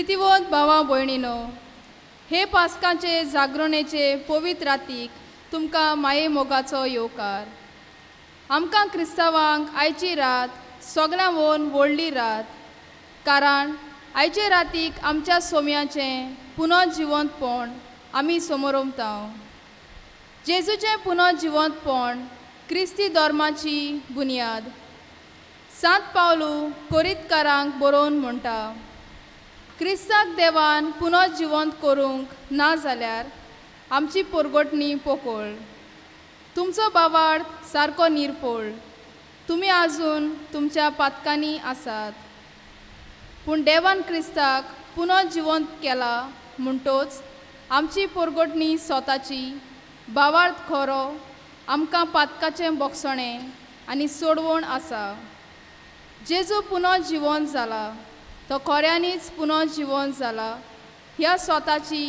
प्रितिवंत भावा भयणीनो, हे पास्काचे जागरणेचे पवित्र रातीक तुमकां माये मोगाचो येवकार. आमकां क्रिस्तांवांक आयची रात सगळ्यां वोन व्हडली रात, कारण आयचे रातीक आमच्या सोम्याचें पुनर्जिवंतपण आमी समोरमता. जेजूचें पुनर्जिवंतपण क्रिस्ती धर्माची बुन्याद. सांत पावलू कोरीतकारांक बरोवन म्हणटा, क्रिस्ताक देवान पुनर्जिवंत करूंक ना जाल्यार आमची पोरगोटणी पोकोळ, तुमचो बावार्थ सारको निरपोळ, तुमी आजून तुमच्या पातकांनी आसात. पूण देवान क्रिस्ताक पुनर्जिवंत केला म्हणटोच आमची पोरगोटणी स्वताची बावार्थ खरो, आमकां पातकाचें बोगसणें आनी सोडवण आसा. जेजू पुनर्जिवंत जाला, तो खऱ्यांनीच पुनर्जिवंत जाला. ह्या स्वताची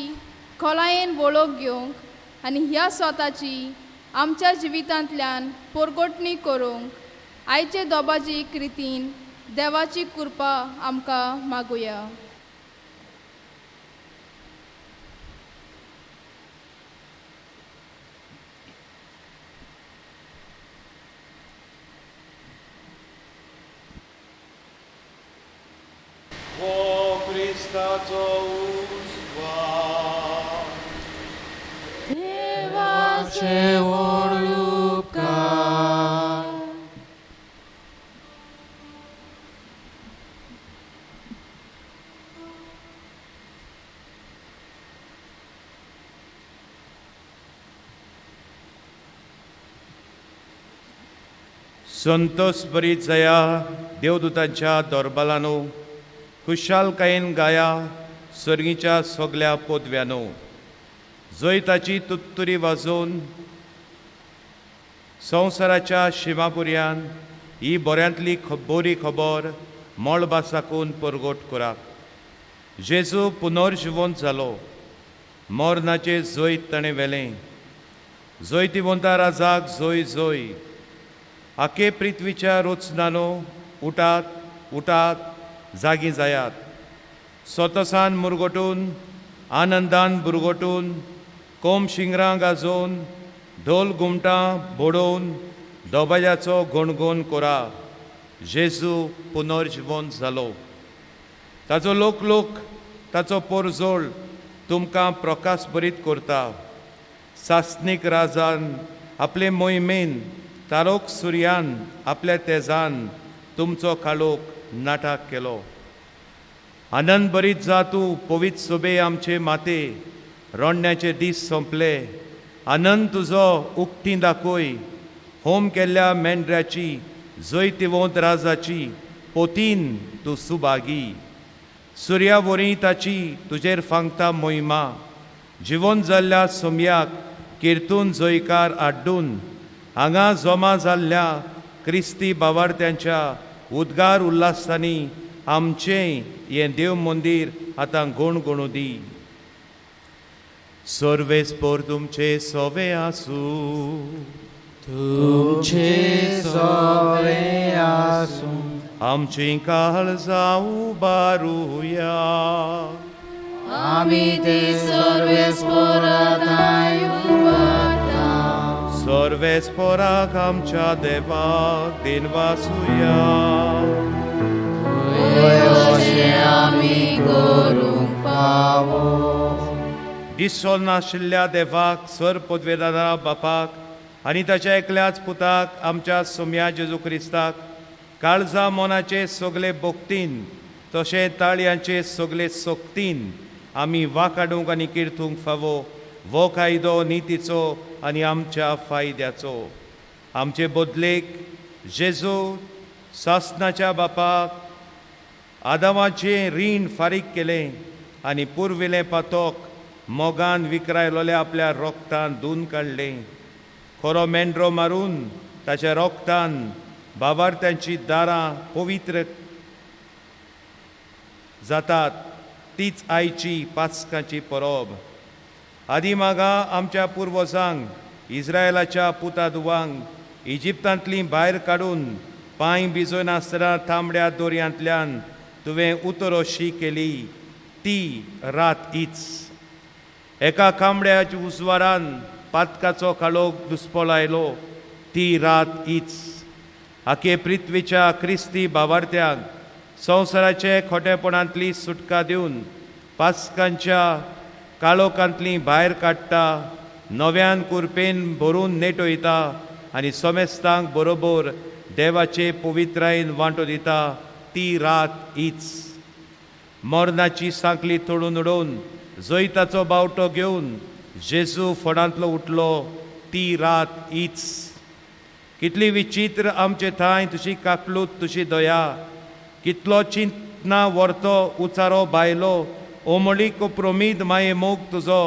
खोलायेन वळख घेवंक आनी ह्या स्वताची आमच्या जिवितांतल्यान पोरगोटणी करूंक आयचे दोबाजी क्रितीन देवाची कृपा आमकां मागुया. हो क्रिस्ताचो उजवाड. देवाचे व्हड उपकार. संतोष बरी जया देवदूतांच्या दरबालानो, खुशालकायेन गाया सर्गीच्या सगल्या पोदव्यानो. जैताची तुत्तुरी वाजोवन संवसाराच्या शिमापुर्यान ही बऱ्यांतली बरी खबर मळबा साकून परगट करात. जेजू पुनर्जिवंत जालो, मरणाचें जैत ताणें व्हेलें. जैतिवंता राजाक जय जय. आखे पृथ्वीच्या रोचनानो, उठात उठात, जागी जायात. सोतसान मुरगटून, आनंदान बुरगटून, कोम शिंगरां गाजोवन, ढोल घुमटां बडोवन दोबाज्याचो गणगण कोरा. जेजू पुनर्जिवंत जालो. ताचो लोक लोक ताचो पोरजोळ तुमकां प्रकाश बरीत करता. सासनीक राजान आपले मोहिमेन, तारोक सुर्यान आपल्या तेजान तुमचो काळोख नाटक केलो. आनंद बरीत जा तूं पवित्र सोबे आमचे माते, रोडण्याचे दीस सोंपले. आनंद तुजो उक्ती दाखय. होम केल्ल्या मेंढऱ्याची जैतिवंत राजाची पोतीन तूं सुभागी. सुर्या वरी ताची तुजेर फांगता मोहिमा. जिवन जाल्ल्या सोमयाक किर्तून जयकार आड्डून हांगा जमा जाल्ल्या क्रिस्ती बावार्थ्यांच्या उद्गार उल्हासांनी आमचें हें देव मंदीर आतां गणगणू दी. सर्वेस्पोर तुमचे सोवे आसूं. तुमचे सोवे आसूं. आमची काळजां उबारुया. आमी ती सर्वेस्पोराताय उबारता. सर्वेस्पोराक आमच्या देवाक दिनवासुया. अशें आमी करूंक पावो. दिसो नाशिल्ल्या देवाक, सर पदवेदारा बापाक आनी ताच्या एकल्याच पुताक आमच्या सोम्या जेजू क्रिस्ताक काळजा मनाचे सगले भक्तीन तशें ताळयांचे सगले सोक्तीन आमी वाकाडूंक आनी किर्तूंक फावो वो कायदो नितीचो आनी आमच्या फायद्याचो. आमचे बदलेक जेजू सासनाच्या बापाक आदामाचें रीण फारीक केलें आनी पुर्विलें पातोक मोगान विकरायलोल्या आपल्या रोगतान धुवन काडलें. खरो मेंढरो मारून ताच्या रोगतान बाबार्थ्यांची दारां पवित्र जातात, तीच आयची पास्काची परब. आदी मागा आमच्या पुर्वजांक इस्रायलाच्या पुता दुवांक इजिप्तांतलीं भायर काडून पांय भिजयनासतना तांबड्या दोरयांतल्यान तुवें उतरोशी केली. ती रात हीच. एका कांबड्याच्या उजवाडान पातकाचो काळोख दुस्पो लायलो ती रात हीच. आखे पृथ्वीच्या क्रिस्ती भावार्थ्यांक संवसाराचे खोटेपणांतली सुटका दिवन पास्कांच्या काळोखांतली भायर काडटा, नव्यान कुरपेन भरून नेटयता आनी समेस्तांक बरोबर देवाचे पवित्रायेन वांटो दिता ती रात हीच. मरणाची सांखली तोडून उडोवन जैताचो बावटो घेवन जेजू फोंडांतलो उठलो ती रात हीच. कितली विचित्र आमचे थांय तुजी काकलूत, तुजी दया, कितलो चिंतना व्हरतो उचारो बायलो ओमळीक प्रोमीद माये मोग तुजो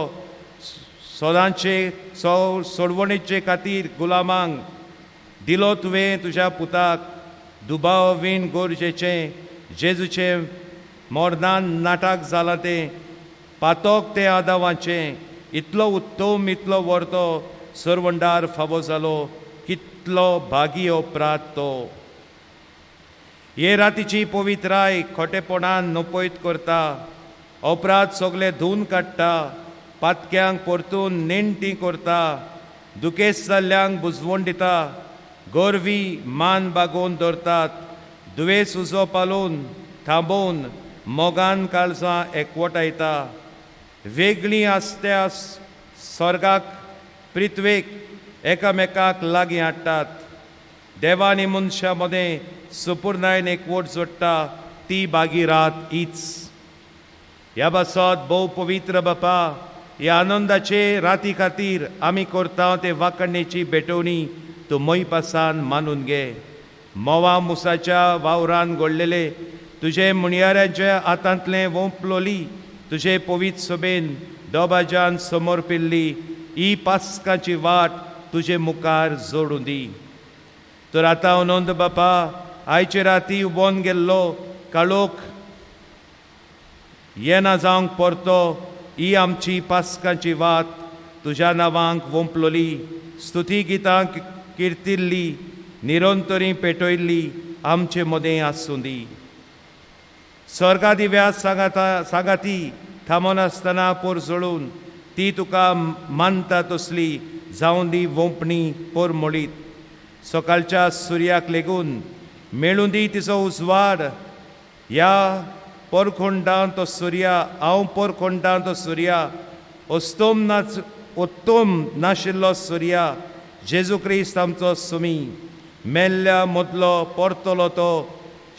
सदांचे सोडवणेचे खातीर गुलामांक दिलो तुवें तुज्या पुताक. दुबाव वीण गरजेचें जेजूचें मरणान नाटक जालां तें पातोक तें आदावाचें, इतलो उत्तम इतलो व्हरतो सरवंडार फावो जालो कितलो भागी अपराध तो. हे रातीची पवित्राय खोटेपणान नपयत करता, अपराध सगळे धुवन काडटा, पातक्यांक परतून नेणटी करता, दुखेस्त जाल्ल्यांक बुजवण दिता, गोरवी मान बागोवन दवरतात, दुयेंस उजो पालोवन थांबोवन मोगान काळजां एकवटायता, वेगळीं आसत्या स्वर्गाक पृथ्वेक एकामेकाक लागीं हाडटात, देवा आनी मनशां मदें सुपुर्णायन एकवट जोडटा ती बागी रात हीच. ह्या पासत भोव पवित्र बापा, ह्या आनंदाचे राती खातीर आमी करता ते वाकणेची भेटवणी तूं मोयपासान मानून घे. मोवा मुसाच्या वावरान घडलेले तुजे मुणयाऱ्याच्या हातांतलें वोंपलोली तुजे पवित्र सोबेन दोबाजान समर्पिल्ली ही पास्काची वाट तुजे मुखार जोडूं दी. तर आतां अनंत बापा, आयचे राती उबोन गेल्लो काळोख येना जावंक परतो ही आमची पास्काची वात तुज्या नांवांक वोंपलोली, स्तुती गितां किर्तिल्ली, निरंतरी पेटयल्ली आमचे मदें आसूं दी. स्वर्गा दिव्या सांगाता सांगाती थांबनासतना पोरजळून ती तुका मानता तसली जावं दी वोंपणी पोरमोळीत. सकाळच्या सुर्याक लेगून मेळूं दी तिचो उजवाड. ह्या पोरखोंडांत तो सुर्या, हांव पोरखोंडांत तो सुर्या, अस्तोम नाच उत्तम नाशिल्लो सुर्या, जेजू क्रिस्त आमचो सुमी, मेल्ल्या मदलो परतलो तो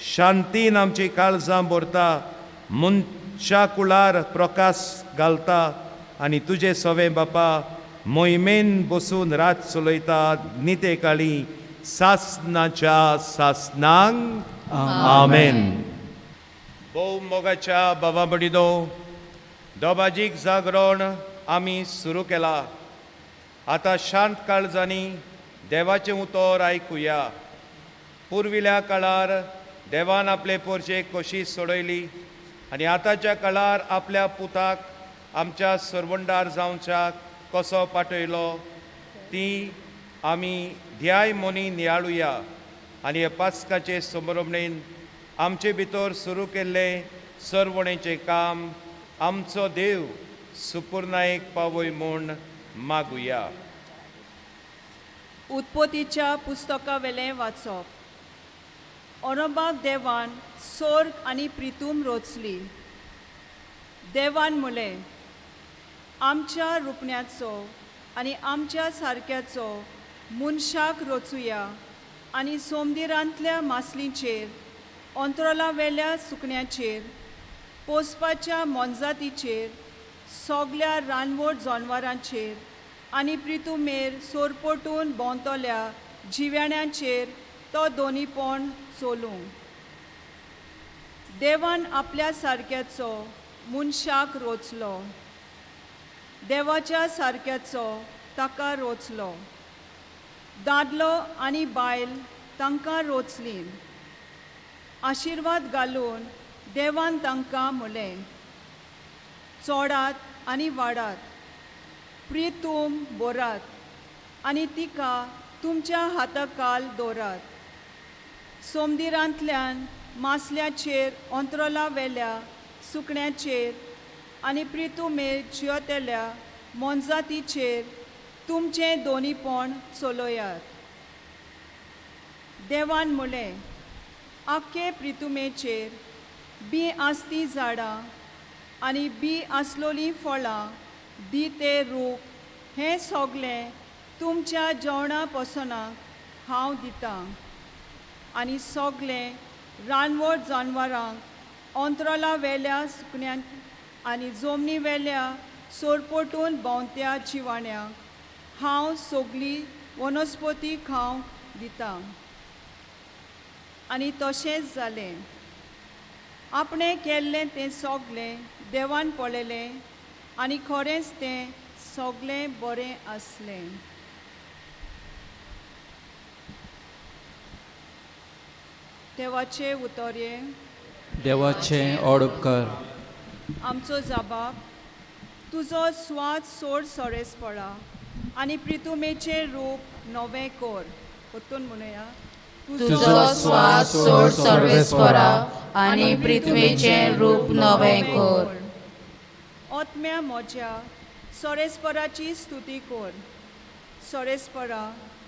शांतीन आमची काळजां भरता, मनशा कुळार प्रकाश घालता आनी तुजे सवे बापा मोहिमेन बसून रात चलयता निते काळी सासनाच्या सासनांक आमेन. भोव मोगाच्या बाबा बडिदो, दोबाजीक जागरण आमी सुरू केला. आतां शांत काळजांनी देवाचें उतर आयकुया. पुर्विल्या काळार देवान आपले पोरचेक कशी सोडयली आनी आतांच्या काळार आपल्या पुताक आमच्या सरवंडार जावच्याक कसो पाठयलो ती आमी ध्याय मोनी नियाळुया आनी ह्या पास्काचे समरमणेन आमचे भितर सुरू केल्लें सरवणेचें काम आमचो देव सुपुर्नायक पावय म्हूण मागुया. उत्पत्तीच्या पुस्तकावेलें वाचप. ओरोबाक देवान सोर्ग आनी प्रितूम रोचली. देवान मुले, आमच्या रुपण्याचो आनी आमच्या सारक्याचो मनशाक रोचुया आनी सोमदिरांतल्या मासलींचेर, अंतरोलावेल्या सुकण्याचेर, पोसपाच्या मोनजातीचेर, सगल्या रानवट जनवरांचेर आनी प्रितुमेर सोरपोटून भोंवतल्या जिव्याण्यांचेर तो दोनीपण चोलूं. देवान आपल्या सारक्याचो मनशाक रोचलो, देवाच्या सारक्याचो ताका रोचलो. दादलो आनी बायल तांकां रोचली. आशिर्वाद घालून देवान तांकां म्हळें, चोडात आनी वाडात, प्रितूम बोरात आनी तिका तुमच्या हाताकाल दवरात. सोमदिरांतल्यान मासल्याचेर अंतरोलावेल्या सुकण्याचेर आनी प्रितुमेर जियेतल्या मोनजातीचेर तुमचें दोनीपण चलयात. देवान म्हणलें, आख्खे प्रितुमेचेर बी आसती झाडां आनी बी आसलोलीं फळां दी ते रूख हें सगलें तुमच्या जेवणा पसनाक हांव दितां. आनी सगलें रानवट जानवरांक अंतराला वेल्या सुकण्यांक आनी जमनी वेल्या सोरपोटून भोंवत्या जिवाण्यांक हांव सगली वनस्पती खावंक दितां. आनी तशेंच जालें. आपणें केल्लें तें सगलें देवान पळयलें आनी खरेंच तें सगलें बरें आसलें. देवाचे उतरये. देवाचें ओडपकार. आमचो जबाब तुजो स्वाद सोड सोरेसपळा आनी प्रितुमेचें रूप नवें कर. परतून म्हणुया. तुजो स्वास सोड सर्वेस्परा आनी पृथ्वीचें रूप नवें कर. आत्म्या म्हज्या सोरेस्पराची स्तुती कर. सोरेस्परा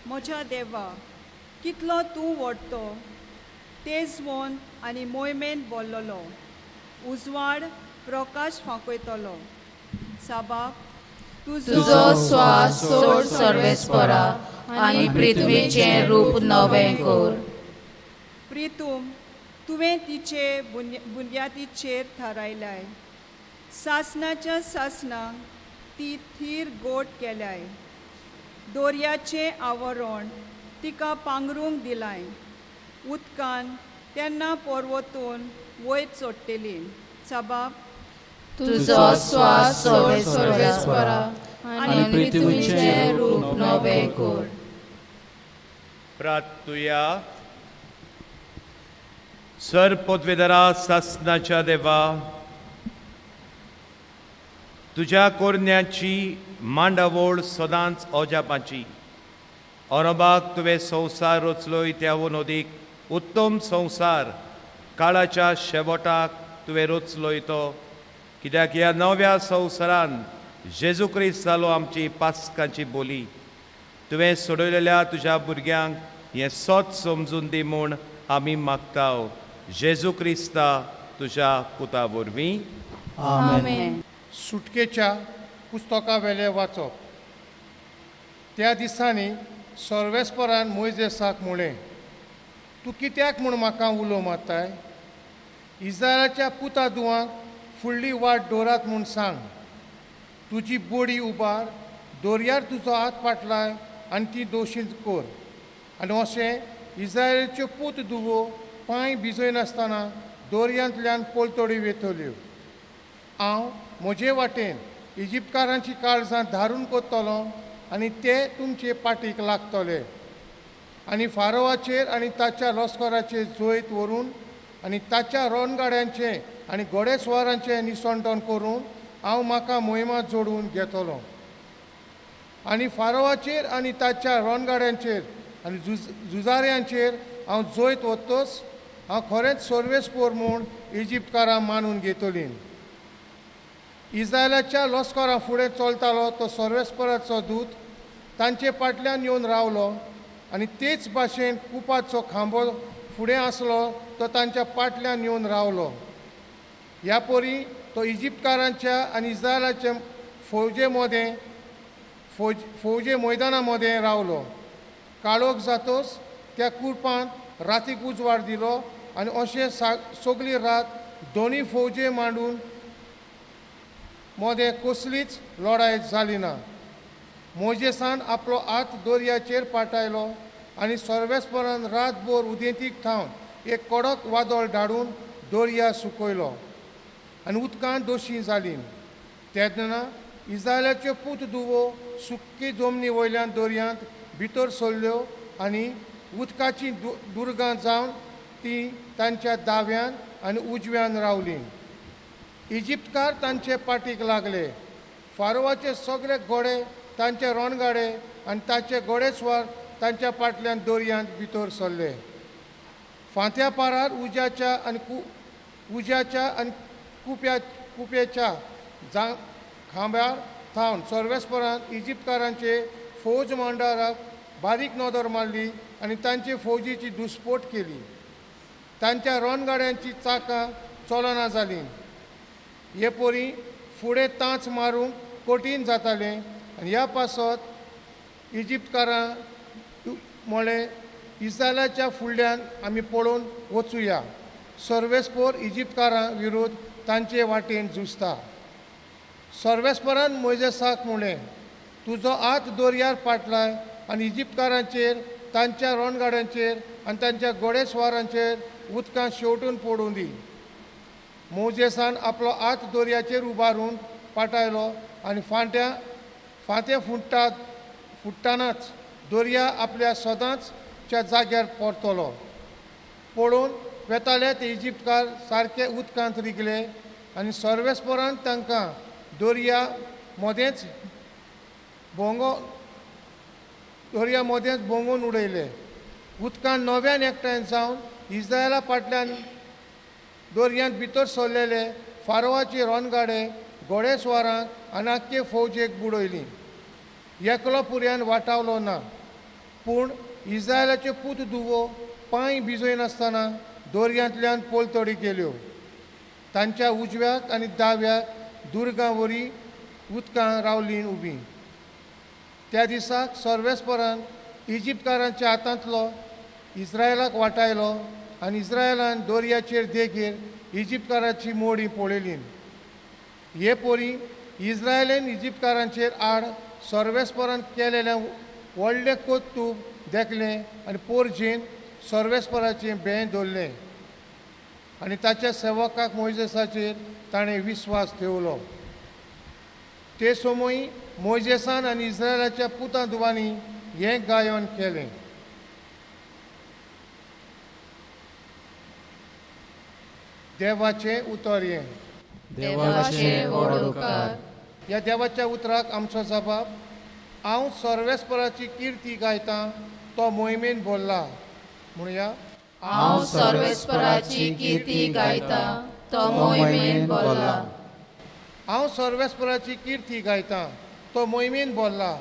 म्हज्या देवा, कितलो तूं व्हडतो, तेजवंत आनी मोयमेन बोल्लोलो, उजवाड प्रकाश फांकयतलो. साबाब तुजो स्वास सोड सर्वेस्परा आनी पृथ्वीचें रूप नवें कर. प्रितूम तुवें तिचे बुन्यादीचेर थारायलाय, सासणाच्या सासणाक ती थीर गोट केल्याय. दोरयाचें आवरण तिका पांगरूंक दिलाय, उदकान तेन्ना पर्वतून वयर चडटली. साबाब तुजो स्वास सोड सर्वेस्परा आनी पृथ्वीचें रूप नवें कर. प्रार्थुया. सर पदवेदारा सासनाच्या देवा, तुज्या कोरन्याची मांडावळ सदांच अजापाची. अरबाक तुवें संवसार रचलोय त्या नदीक उत्तम संवसार काळाच्या शेवटाक तुवें रचलोय तो, कित्याक ह्या नव्या संवसारान जेजू क्रिस्त जालो आमची पास्कांची बोली. तुवें सोडयलेल्या तुज्या भुरग्यांक हें सत समजून दी म्हूण आमी मागता, जेजू क्रिस्ता तुज्या पुता वरवीं. आमेन. सुटकेच्या पुस्तका वेलें वाचप. त्या दिसांनी सर्वेस्परान मोयजेसाक म्हणलें, तूं कित्याक म्हूण म्हाका उलो मारताय? इज्रायलाच्या पुता दुवांक फुडली वाट दवरात म्हूण सांग. तुजी बोडी उबार, दर्यार तुजो हात पाटलाय आनी ती दोशींत कर. आनी अशें इज्रायलाच्यो पूत दुवो पांय भिजयनासतना दर्यांतल्यान पलतडी वेतल्यो. हांव म्हजे वाटेन इजिप्तकारांची काळजां धारून करतलो आनी ते तुमचे पाटीक लागतले. आनी फारोवाचेर आनी ताच्या लश्कराचेर जैत व्हरून आनी ताच्या रणगाड्यांचें आनी घोडेस्वारांचें निसणटण करून हांव म्हाका मोहिमा जोडून घेतलो. आनी फारोवाचेर आनी ताच्या रणगाड्यांचेर आनी झुजाऱ्यांचेर हांव जैत वतच हांव खरेंच सर्वेस्पोर म्हूण इजिप्तकारां मानून घेतली. इज्रायलाच्या लश्करा फुडें चलतालो तो सर्वेस्पराचो दूत तांचे फाटल्यान येवन रावलो आनी तेच भाशेन कुपाचो खांबो फुडें आसलो तो तांच्या फाटल्यान येवन रावलो. ह्या परी तो इजिप्तकारांच्या आनी इज्रायलाच्या फौजे मदें फौजे मैदाना मदें रावलो. काळोख जातोच त्या कुरपांत रातीक उजवाड दिलो आनी अशें सगली रात दोनी फौजे मांडून मदें कसलीच लडाय जाली ना. मोजेसान आपलो हात दर्याचेर पाटायलो आनी सर्वेस्परान रातभर उदेंतीक थावन एक कडक वादळ धाडून दर्या सुकयलो आनी उदकांत दोशी जाली. तेन्ना इज्रायलाच्यो पूत दुवो सुक्की जमनी वयल्यान दर्यांत भितर सरल्यो आनी उदकाचीं दुर्गां जावन तीं तांच्या दाव्यान आनी उजव्यान रावलीं. इजिप्तकार तांचे पाटीक लागले. फारोवाचे सगळे घोडे तांचे रणगाडे आनी ताचे घोडेस्वार तांच्या फाटल्यान दर्यांत भितर सरले. फांत्या पारार उज्याच्या आनी कुप्याच्या खांब्यार थावन सर्वेस्परान इजिप्तकारांचे फौज मांडाराक बारीक नदर मारली आनी तांचे फौजीची दुस्पोट केली. तांच्या रणगाड्यांची चाकां चलना जालीं. हे परी फुडें तांच मारूंक कठीण जातालें आनी ह्या पासत इजिप्तकारां म्हळें, इस्रायलाच्या फुडल्यान आमी पळोवन वचुया. सर्वेस्पोर इजिप्तकारां विरुद्ध तांचे वाटेन झुजता. सर्वेस्परान मोयजेसाक म्हणलें, तुजो हात दर्यार पाटलाय आनी इजिप्तकारांचेर, तांच्या रणगाड्यांचेर आनी तांच्या घोडेस्वारांचेर उदकां शेवटून पडूं दी. मोजेसान आपलो हात दर्याचेर उबारून पाटायलो आनी फांत्या फुट्टानाच दर्या आपल्या सदांचच्या जाग्यार परतलो. पळोवन वेताले ते इजिप्तकार सारके उदकांत रिगले आनी सर्वेस्परान तांकां दर्या मदेंच भोंगोन उडयले. उदकान नव्यान एकठांय जावन इस्रायला फाटल्यान दर्यांत भितर सरलेले फारोवाचे रणगाडे, घोडेस्वारांक आनी आख्खे फौजेक बुडयली. एकलो पुर्यान वाटावलो ना. पूण इस्रायलाच्यो पूत दुवो पांय भिजयनासतना दर्यांतल्यान पलतडी गेल्यो. तांच्या उजव्याक आनी दाव्याक दुर्गां वरी उदकां रावलीं उबीं. त्या दिसाक सर्वेस्परान इजिप्तकारांच्या हातांतलो इस्रायलाक वाटायलो आनी इस्रायलान दर्याचेर देगेर इजिप्तकाराची मोडी पळयली. हे परी इस्रायलान इजिप्तकारांचेर आड सर्वेस्परान केलेलें व्हडलें कोत्तूब देखलें आनी पोरजेन सर्वेस्पराचें बें दवरलें आनी ताच्या सेवकाक मोयजेसाचेर ताणें विस्वास ठेवलो. ते समय मोयजेसान आनी इस्रायलाच्या पुतां दुवांनी हें गायन केलें. देवाचें उतर हें. देवाचे व्हड उपकार. ह्या देवाच्या उतराक आमचो जबाब. हांव सर्वेस्पराची किर्ती गायतां, तो मोहिमेन भरला. म्हणया, हांव सर्वेस्पराची किर्ती गायतां, तो मोहिमेन भरला. हांव सर्वेस्पराची किर्ती गायतां, तो मोहिमेन भरला.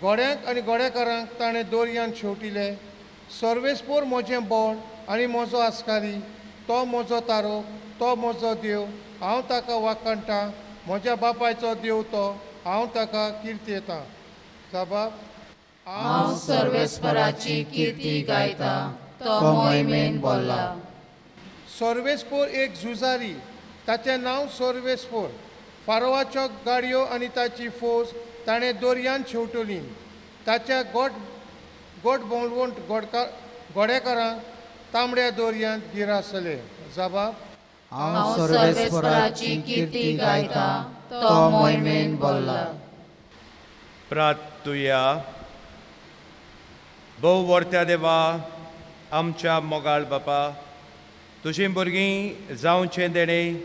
घोड्यांक आनी घोडेकारांक ताणें दोरयान शेवटिले. सर्वेस्पोर म्हजें बळ आनी म्हजो आस्कारी, तो म्हजो तारोक, तो म्हजो देव, हांव ताका वाखाणटां. म्हज्या बापायचो देव तो, हांव ताका किर्तेतां. जबाब, हांव सर्वेस्पराची किर्ती गायतां, तो मोहिमेन भरला. सर्वेस्पोर एक झुजारी, ताचें नांव सर्वेस्पोर. फारोवाच्यो गाडयो आनी ताची फौज ताणें दर्यान शेवटली. ताच्या गोट भोंववण घोडेकारांक तांबड्या दर्यांत गिरासले. जबाब, हांव सर्वेस्पराची किर्ती गायतां, तो मोहिमेन भरला. प्रार्थुया. भोव वर्त्या देवा, आमच्या मोगाळ बापा, तुजीं भुरगीं जावचें देणें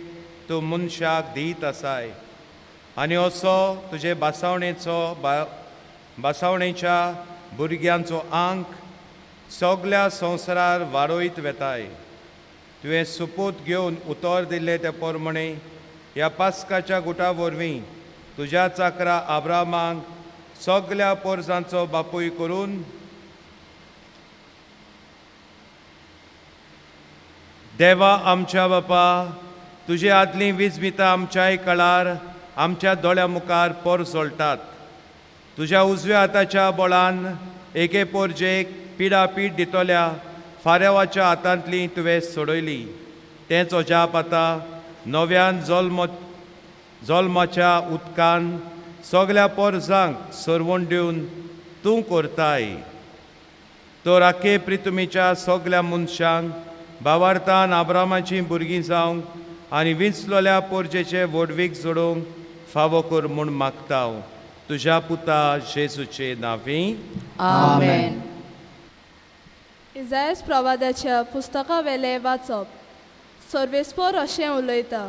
तूं मनशाक दीत आसाय आनी असो तुजे बासावणेचो बासावणेच्या भुरग्यांचो आंक सगल्या संवसारार वाडयत वेताय. तुवें सुपूत घेवन उतर दिल्लें ते प्रमाणे ह्या पास्काच्या गुटा वरवीं तुज्या चाकरा आब्रामाक सगल्या पोरसांचो बापूय करून देवा आमच्या बापा, तुजे आदलीं विजमितां आमच्याय कळार आमच्या दोळ्या मुखार पोरसोळटात. तुज्या उजव्या हाताच्या बळान एके पोरजेक पिडापीड दितल्या फारेवाच्या हातांतली तुवें सोडयली. तेंच अजाप आतां नव्यान जल्माच्या उदकान सगल्या पोरजांक सरवण दिवन तूं करताय. तर आखे प्रितुमीच्या सगल्या मनशांक भावार्थान आब्रामाचीं भुरगीं जावंक आनी विंचलोल्या पोरजेचे व्हडवीक जोडूंक फावो कर म्हूण मागता हांव तुज्या पुता जेजूचे नांवी. आमेन. इजायस प्रवादाच्या पुस्तका वेलें वाचप. सर्वेस्पोर अशें उलयता,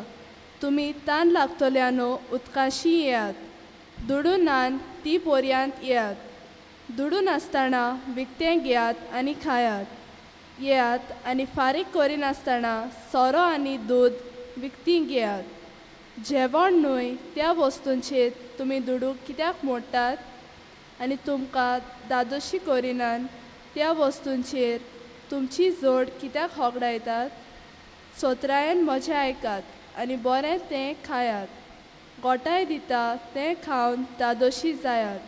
तुमी तान लागतल्यानो उदकाशी येयात, दुडू नान ती पोरयांत येयात, दुडू नासतना विकतें घेयात आनी खायात, येयात आनी फारीक करिनासतना सोरो आनी दूद विकतीं घेयात. जेवण न्हय त्या वस्तूंचेर तुमी दुडू कित्याक मोडटात आनी तुमकां दादोशी करिनात त्या वस्तूंचेर तुमची जोड कित्याक होगडायतात? सोत्रायेन म्हजें आयकात आनी बरें तें खायात, गोठाय दिता तें खावन दादोशी जायात.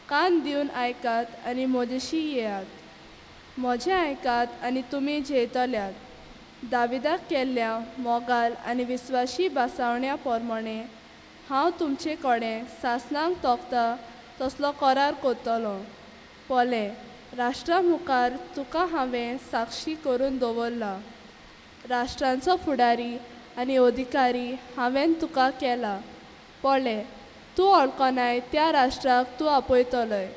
कान दिवन आयकात आनी म्हजेशी येयात, म्हजें आयकात आनी तुमी जेयतल्यात. दाविदाक केल्ल्या मोगाल आनी विस्वाशी भासावण्या प्रमाणें हांव तुमचे कडेन सासणांक तोखता तसलो करार करतलो. पळय, राष्ट्रा मुखार तुका हांवें साक्षी करून दवरला, राष्ट्रांचो फुडारी आनी अधिकारी हांवें तुका केला. पळय, तूं वळखनाय त्या राष्ट्राक तूं आपयतलोय,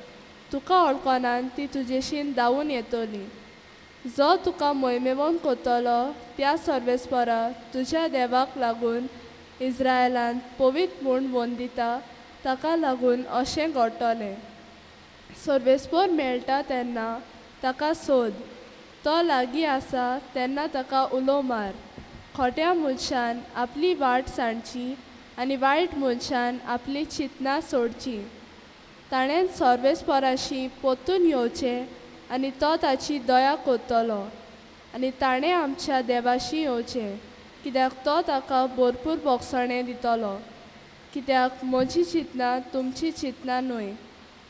तुका वळखनान ती तुजेशीन धांवून येतली. जो तुका मोहिमेवन करतलो त्या सर्वेस्परा तुज्या देवाक लागून इस्रायलांत पवित्र म्हूण वंदिता ताका लागून अशें घडटलें. सर्वेस्पर मेळटा तेन्ना ताका सोद, तो लागीं आसा तेन्ना ताका उलो मार. खोट्या मनशान आपली वाट सांडची आनी वायट मनशान आपली चिंतनां सोडची. ताणें सर्वेस्पराशी परतून येवचें आनी तो ताची दया करतलो, आनी ताणें आमच्या देवाशी येवचें, कित्याक तो ताका भरपूर बोगसणें दितलो. कित्याक म्हजी चिंतनां तुमची चिंतनां न्हय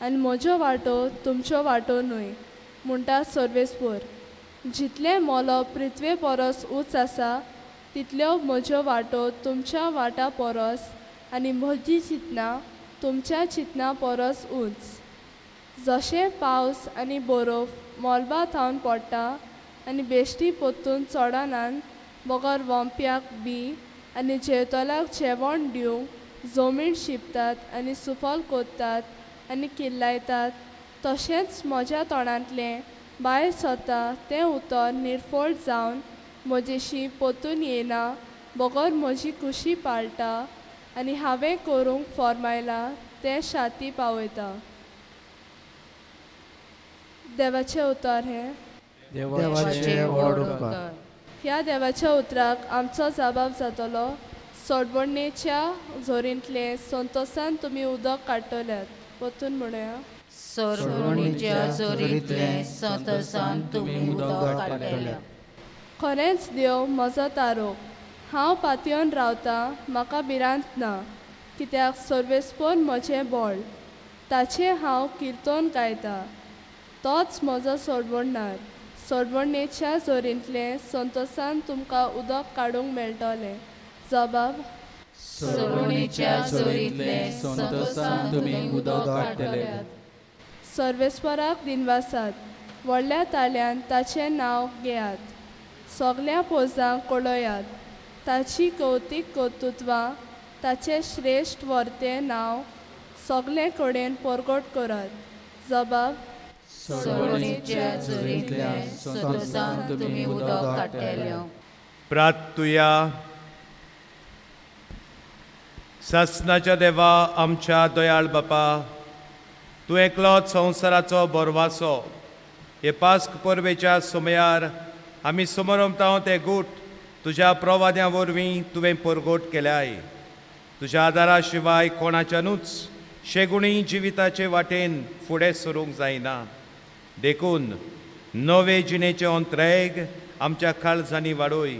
आनी म्हज्यो वाटो तुमच्यो वाटो न्हय, म्हणटा सर्वेस्पर. जितलें मोलो पृथ्वे परस उंच आसा तितल्यो म्हज्यो वाटो तुमच्या वाटा परस आनी म्हजी चिंतनां तुमच्या चिंतनां परस उंच. जशें पावस आनी बरोफ मळबा थावन पडटा आनी बेश्टी परतून चडनात बगर वोंप्याक बी आनी जेवतल्याक जेवण दिवंक जमीन शिंपतात आनी सुफल करतात आनी किल्लायतात, तशेंच म्हज्या तोंडांतलें भायर सरता तें उतर निर्फळ जावन म्हजेशी परतून येयना बगर म्हजी कुशी पाळटा आनी हांवें करूंक फॉर्मायलां तें शाती पावयता. देवाचें उतर हें. देवाचे व्हड उपकार. ह्या देवाच्या उतराक आमचो जबाब जातलो. सोडवणेच्या झोरींतलें संतोसान तुमी उदक काडटल्यात. परतून म्हणुया. सोडवणेच्या झोरींतलें संतोसान तुमी उदक काडटल्यात. खरेंच देव म्हजो तारोक, हांव पातयेवन रावतां, म्हाका भिरांत ना, कित्याक सर्वेस्पर म्हजें बळ, ताचें हांव किर्तन गायतां. तोच म्हजो सोडवणदार. सोडवणेच्या झोरींतलें संतोसान तुमकां उदक काडूंक मेळटलें. जबाब. सोडवणेच्या झोरींतलें संतोसान तुमी उदक काडटले. सर्वेस्पराक दिनवासात, व्हडल्या ताळ्यान ताचें नांव घेयात, सगल्या पोजांक कळयात ताची कवतीक कर्तृत्वां, ताचें श्रेश्ठ वर्तें नांव सगले कडेन परगट करात. जबाब. सोडवणेच्या झोरींतल्या संतोसान तुमी उदक काडटले. प्रार्थुया. सासणाच्या देवा, आमच्या दयाळ बापा, तूं एकलोच संवसाराचो बोरवासो. हे पास्क परबेच्या समयार आमी समरमता ते गूट तुज्या प्रवाद्या वरवीं तुवें परगट केल्याय. तुज्या आदारा शिवाय कोणाच्यानूच शेगुणी जिविताचे वाटेन फुडें सरूंक जायना. देखून नवे जिणेचे अंत्रेग आमच्या काळजांनी वाडय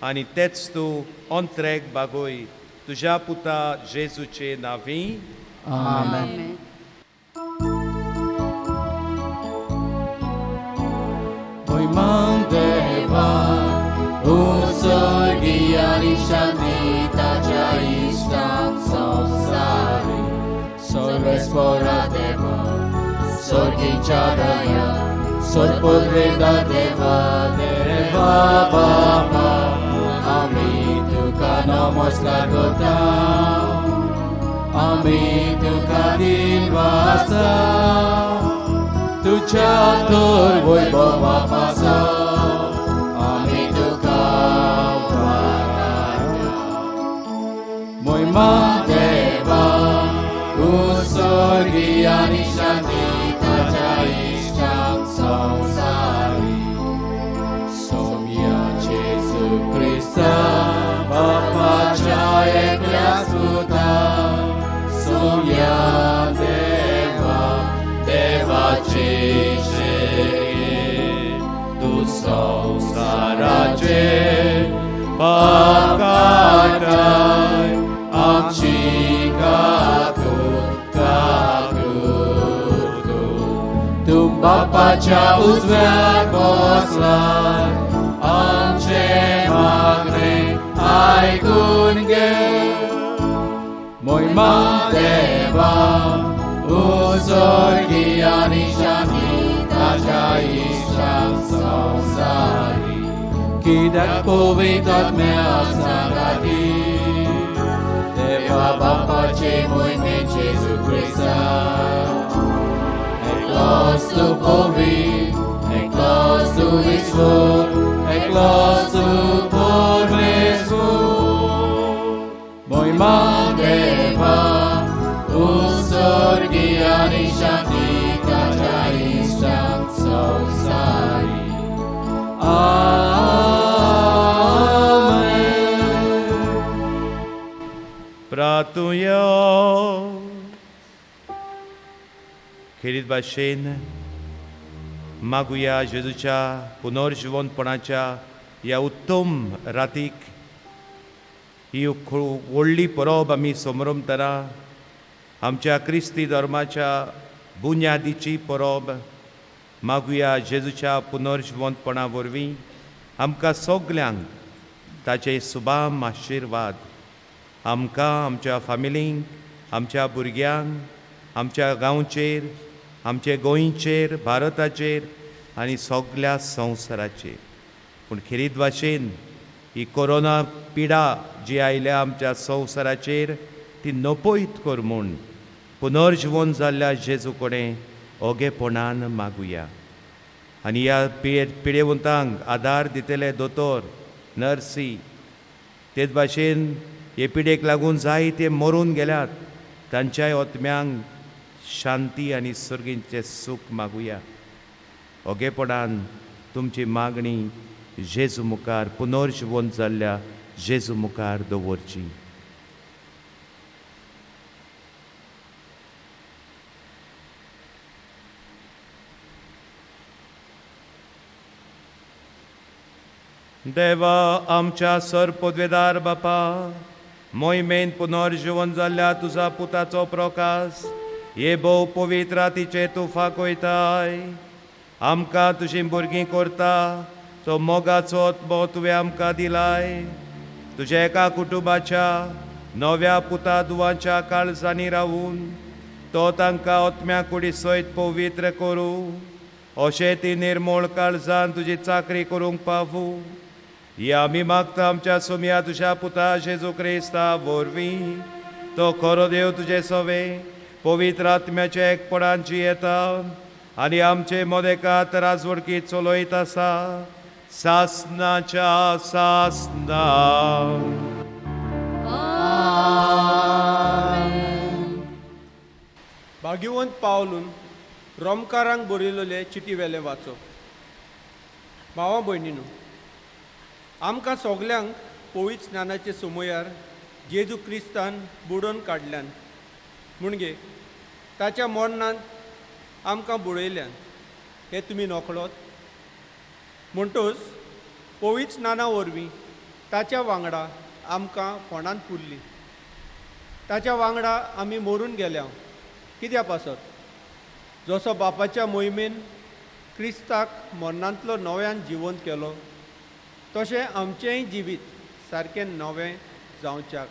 आनी तेच तूं अंत्रेग बागोय. तुज्या पुता जेजूचे नांवी. आमेन. मोहिमान देवा, उसर्गी आनी शांती ताच्या इश्टांक संवसारी. सर्वेस्परा देवा, स्वर्गीच्या दया, सोदपुत्रेदा देवा, देवा बापा, आमी तुका नमस्कार करता, आमी तुका दिनवासा, तुज्या तर वैभवा पासत आमी तुका वाखाणता. मोहिमा देवा, उसर्गी आनी शांती ताच्या इश्टांक संवसारी. सोम्या जेजू क्रिस्ता बापा. पाप काडटाय आमची काकूत काकूत कर. तूं बापाच्या उजव्याक बसलाय आमचें मागणें आयकून घे. मोहिमा देवा उत्सर्गी आनी शांती ताच्या इश्टांक संवसारी कित्याक पवित्र आत्म्या सांगाती देवा बापाचे मोहिमेन जेजू क्रिस्ता एकलोच तूं पवित्र एकलोच तूं ईश्वर एकलोच तूं परमेश्वर. मोहिमा देवा उत्सर्गी आनी शांती ताच्या इश्टांक संवसारी. आमेन. प्रातुया खेरीत भाशेन मागुया जेजूच्या पुनर्जिवनपणाच्या ह्या उत्तम रातीक ही व्हडली परब आमी समरमतना आमच्या क्रिस्ती धर्माच्या बुन्यादीची परब मागुया जेजूच्या पुनर्जिवंतपणा वरवीं आमकां सगल्यांक ताचे सुबाम आशिर्वाद आमकां आमच्या फामिलींक आमच्या भुरग्यांक आमच्या गांवचेर आमचे गोंयचेर भारताचेर आनी सगल्या संवसाराचेर. पूण खेरीत भाशेन ही कोरोना पिडा जी आयल्या आमच्या संवसाराचेर ती नपयत कर म्हूण पुनर्जिवन जाल्ल्या जेजू कडेन ओगेपणान मागुया. आनी ह्या पिडेवंतांक आदार दितले दोतोर नर्सी तेच भाशेन हे पिडेक लागून जायते मरून गेल्यात तांच्याय आत्म्यांक शांती आनी सर्गींचें सूख मागुया. ओगेपणान तुमची मागणी जेजू मुखार पुनर्जिवन जाल्ल्या जेजू मुखार दवरची. देवा आमच्या सर पदवेदार बापा मोहिमेन पुनर्जिवन जाल्ल्या तुझा पुताचो प्रकाश हे भोव पवित्र रातीचे तूं फाकयताय आमकां तुजीं भुरगीं करता तो मोगाचो आत्मो तुवें आमकां दिलाय. तुज्या एका कुटुंबाच्या नव्या पुता दुवांच्या काळजांनी रावून तो तांकां आत्म्या कुडी सयत पवित्र करूं अशें ती निर्मोळ काळजान तुजी चाकरी करूंक पावूं. ही आमी मागता आमच्या सोमया तुज्या पुता जेजू क्रिस्ता वरवीं तो खरो देव तुजे सवे पवित्र आत्म्याच्या एकपणान जियेता आनी आमचे मदेकात राजवडकी चलयत आसा सासनाच्या सासना. भाग्यवंत पावलून रोमकारांक बरयलेले चिटी वेलें वाचप. भावा भयणीनू, आमकां सगल्यांक पवित्र स्नानाचे समयार जेजू क्रिस्तान बुडोवन काडल्यान म्हणजे ताच्या मरणान आमकां बुडयल्यान हें तुमी नकळत. म्हणटच पवित्र स्नाना वरवीं ताच्या वांगडा आमकां फोंडांत पुरली, ताच्या वांगडा आमी मरून गेल्या. कित्या पासत जसो बापाच्या मोहिमेन क्रिस्ताक मरणांतलो नव्यान जिवंत केलो तशें आमचेंय जिवीत सारकें नवें जावच्याक.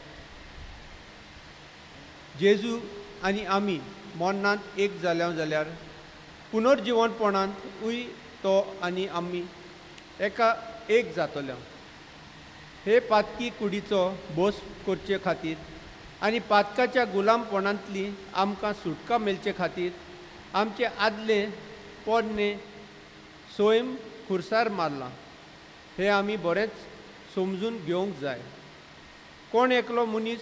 जेजू आनी आमी मरणांत एक जाल्या जाल्यार पुनर्जिवनपणांतूय तो आनी आमी एका एक जातले. हे पातकी कुडीचो बोस करचे खातीर आनी पातकाच्या गुलामपणांतली आमकां सुटका मेळचे खातीर आमचे आदले पोरणे स्वयं खुर्सार मारलां हें आमी बरेंच समजून घेवंक जाय. कोण एकलो मनीस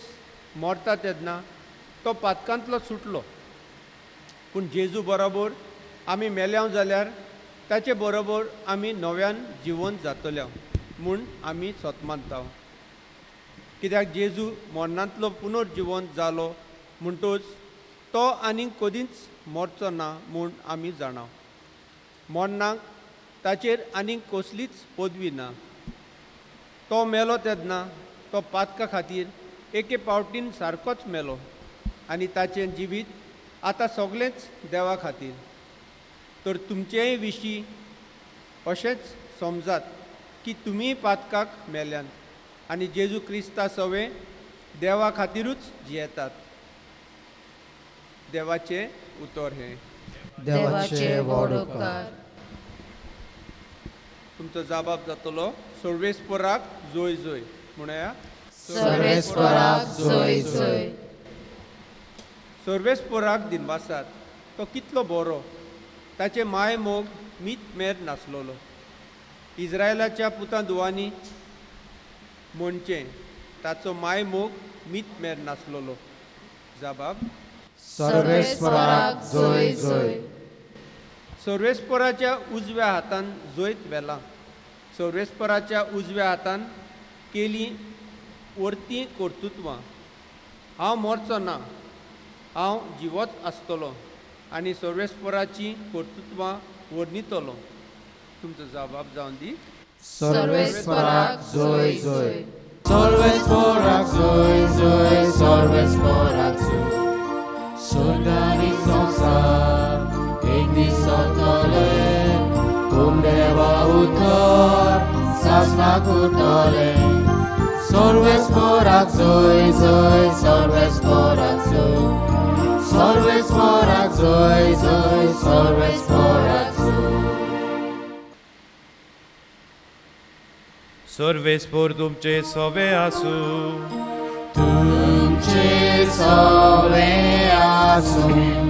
मरता तेन्ना तो पातकांतलो सुटलो, पूण जेजू बरोबर आमी मेल्या जाल्यार ताचे बरोबर आमी नव्यान जिवंत जातले म्हूण आमी सत मानता. कित्याक जेजू मरणांतलो पुनर्जिवंत जालो म्हणटच तो आनीक कदींच मरचो ना म्हूण आमी जाणा. मरणाक ताचेर आनीक कसलीच पदवी ना. तो मेलो तेन्ना तो पातका खातीर एके पावटीन सारकोच मेलो आनी ताचें जिवीत आतां सगलेंच देवा खातीर. तर तुमचेय विशीं अशेंच समजात की तुमीय पातकाक मेल्यात आनी जेजू क्रिस्ता सवें देवा खातिरूच जियेतात. देवाचें उतर हें. देवाचे व्हड उपकार. तुमचो जबाब जातलो सर्वेस्पराक जोय जोय. म्हणया सर्वेस्पराक जोय जोय. सर्वेस्पराक दिनवासात, तो कितलो बरो, ताचे माय मोग मीत मेर नासलोलो. इस्रायलाच्या पुतां दुवांनी म्हणचें ताचो माय मोग मीत मेर नासलोलो. जबाब सर्वेस्पराक जोय जोय. सर्वेस्पराच्या उजव्या हातान जैत व्हेलां. सर्वेस्पराच्या उजव्या हातान केली वर्ती कर्तृत्वां. हांव मरचो ना, हांव जिवोच आसतलो आनी सर्वेस्पराची कर्तृत्वां वर्णितलो. तुमचो जबाब जावन दी सर्वेस्पराक जोय जोय. सर्वेस्पराक जोय जोय. सर्वेस्पराक जोय. स्वर्गानी संवसार एक दीस जातले, पूण देवा उतर सासणाक उरतलें. सर्वेस्पराक जोय जोय. सर्वेस्पराक जोय. सर्वेस्पराक जोय जोय. सर्वेस्पराक जोय. सर्वेस्पर तुमचे सवे आसूं. तुमचे सवे आसूं.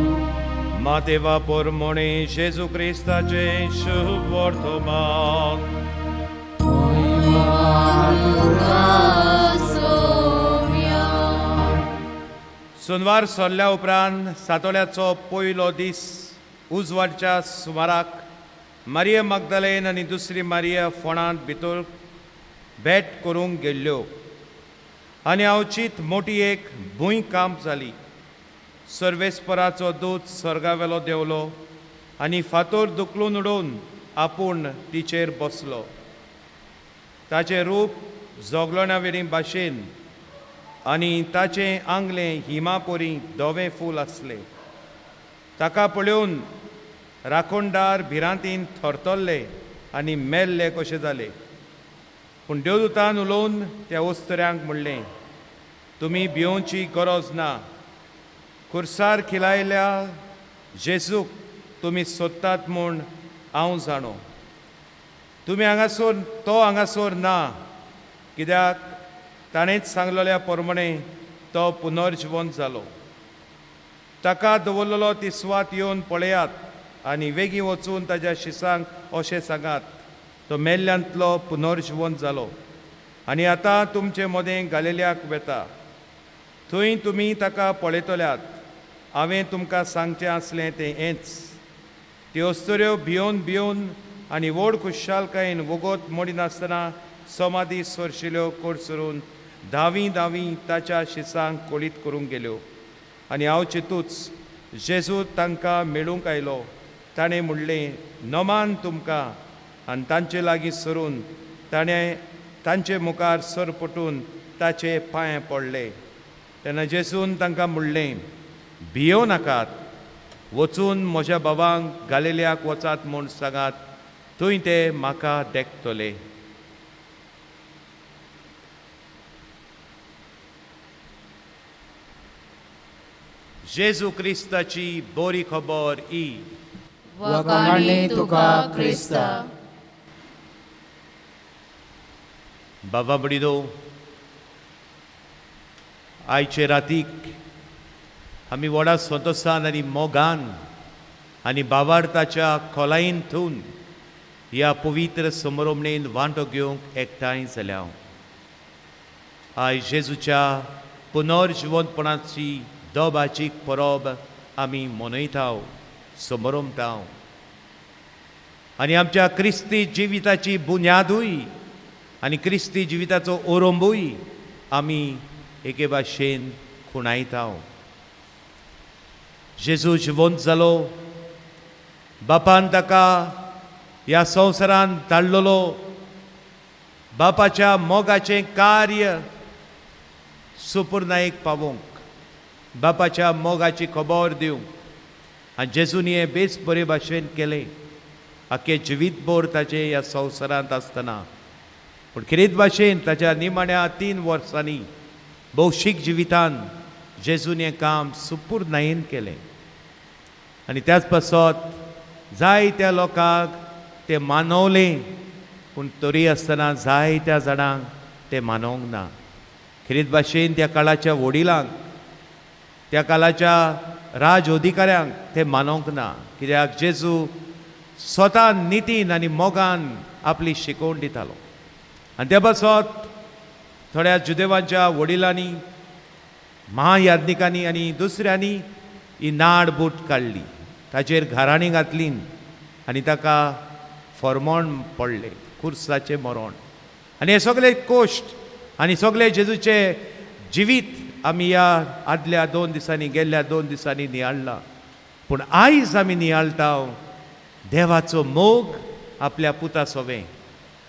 मातेवा पोरमोणे जेजू क्रिस्ताचें शुभ वर्तमान. सोनवार सरल्या उपरांत सातोळ्याचो पयलो दीस उजवाडच्या सुमाराक मारिया मागदालेन आनी दुसरी मारिया फोंडांत भितर भेट करूंक गेल्ल्यो आनी अवचीत मोटी एक भूंयकांप जाली. सर्वेस्पराचो दूत स्वर्गावेलो देंवलो आनी फातोर दुखलून उडोवन आपूण तिचेर बसलो. ताचें रूप जोगलोणावेली भाशेन आनी ताचें आंगलें हिमापोरी धवें फूल आसलें. ताका पळोवन राखणदार भिरांतीन थरथरले आनी मेल्ले कशे जाले. पूण देवदूतान उलोवन त्या अस्तुऱ्यांक म्हणलें, तुमी भियोवची गरज ना. खुर्सार खिलायल्या जेजूक तुमी सोदतात म्हूण हांव जाणो. तुमी हांगासर तो हांगासर ना, कित्याक ताणेंच सांगलेल्या प्रमाणे तो पुनर्जिवन जालो. ताका दवरलेलो ती सुवात येवन पळयात आनी वेगीं वचून ताज्या शिसांक अशें सांगात, तो मेल्ल्यांतलो पुनर्जिवन जालो आनी आतां तुमचे मदें गालेल्याक वेता. थंय तुमी ताका पळयतल्यात. हांवें तुमकां सांगचें आसलें तें हेंच. त्यो अस्तुऱ्यो भियोवन भियोवन आनी व्हड खुशालकायेन वोगोत मोडिनासतना समाधी सरशिल्यो कोडसरून धावी धावी ताच्या शिसांक कोळीत करूंक गेल्यो. आनी हांव चितूच जेजू तांकां मेळूंक आयलो. ताणें म्हणलें, नमान तुमकां. आनी तांचे लागीं सरून ताणें तांचे मुखार सरपटून ताचे पांय पडले. तेन्ना जेजून तांकां म्हणलें, भियोव नाकात, वचून म्हज्या बाबांक गालेल्याक वचात म्हूण सांगात, थंय ते म्हाका देखतले. जेजू क्रिस्ताची बरी खबर ही. वखाणी तुका क्रिस्ता. बाबा बडिदो, आयचे रातीक आमी व्हडा संतोसान आनी मोगान आनी बावार्थाच्या खोलायेन थून ह्या पवित्र समरोमणेन वांटो घेवंक एकठांय जाल्या. आयज जेजूच्या पुनर्जिवंतपणाची दोबाची परब आमी मनयता, समरोमता आनी आमच्या क्रिस्ती जिविताची बुन्यादूय आनी क्रिस्ती जिविताचो ओरंबूय आमी एके भाशेन खुणायता. जेजू जिवंत जालो, बापान ताका ह्या संवसारांत धाडलेलो, बापाच्या मोगाचें कार्य सुपुर्नायेक पावोवंक, बापाच्या मोगाची खबर दिवंक. आनी जेजून हें बेस बरे भाशेन केलें आख्खें जिवीतभर ताचें ह्या संवसारांत आसतना. पूण खेरीत भाशेन ताच्या निमाण्या 3 वर्सांनी भौशीक जिवितान जेजून हें काम सुपुर्नायेन केलें. आनी त्याच पासत जायत्या लोकांक तें मानवलें, पूण तरी आसतना जायत्या जाणांक तें मानवंक ना. खेरीत भाशेन त्या काळाच्या वडिलांक, त्या काळाच्या राज अधिकाऱ्यांक तें मानवंक ना, कित्याक जेजू स्वता नितीन आनी मोगान आपली शिकोवण दितालो. आनी त्या पासत थोड्या जुदेवांच्या वडिलांनी, महायाज्ञिकांनी आनी दुसऱ्यांनी ही नाड बूट काडली, ताचेर घराणीं घातली आनी ताका फॉर्मोण पडलें, खुर्साचें मरण. आनी हे सगळे कोश्ट आनी सगळे जेजूचें जिवीत आमी ह्या आदल्या 2 दिसांनी, गेल्ल्या 2 दिसांनी नियाळ्ळां. पूण आयज आमी नियाळटा देवाचो मोग आपल्या पुता सोवें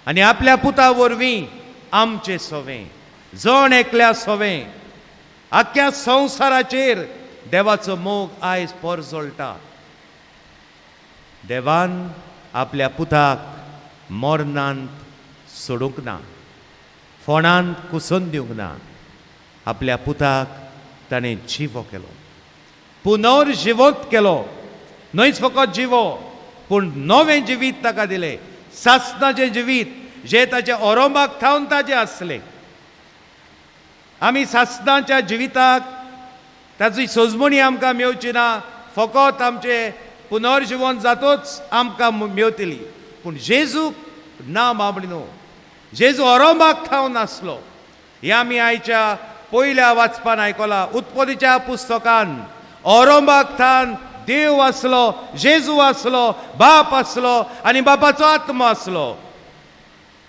आनी आपल्या पुता वरवीं आमचे सोवें, जण एकल्या सोवें, आख्ख्या संवसाराचेर देवाचो मोग आयज पोरजोळटा. देवान आपल्या पुताक मरणांत सोडूंक ना, फोणांत कुसून दिवंक ना, आपल्या पुताक ताणें जिवो केलो, पुनर्जिवोत केलो. न्हयच फकत जिवो, पूण नवें जिवीत ताका दिलें, सासणाचें जिवीत जें ताच्या ओरोंबाक थावन ताजें आसलें. आमी सासणाच्या जिविताक ताची सोजमणी आमकां मेवची ना, फकत आमचें पुनर्जिवन जातूच आमकां मेवतली. पूण जेजूक ना बाबडी न्हू, जेजू ओरोंबाक थावन आसलो. हें आमी आयच्या पयल्या वाचपान आयकलां. उत्पत्तीच्या पुस्तकान ओरोंबाक थावन देव आसलो, जेजू आसलो, बाप आसलो आनी बापाचो आत्मो आसलो.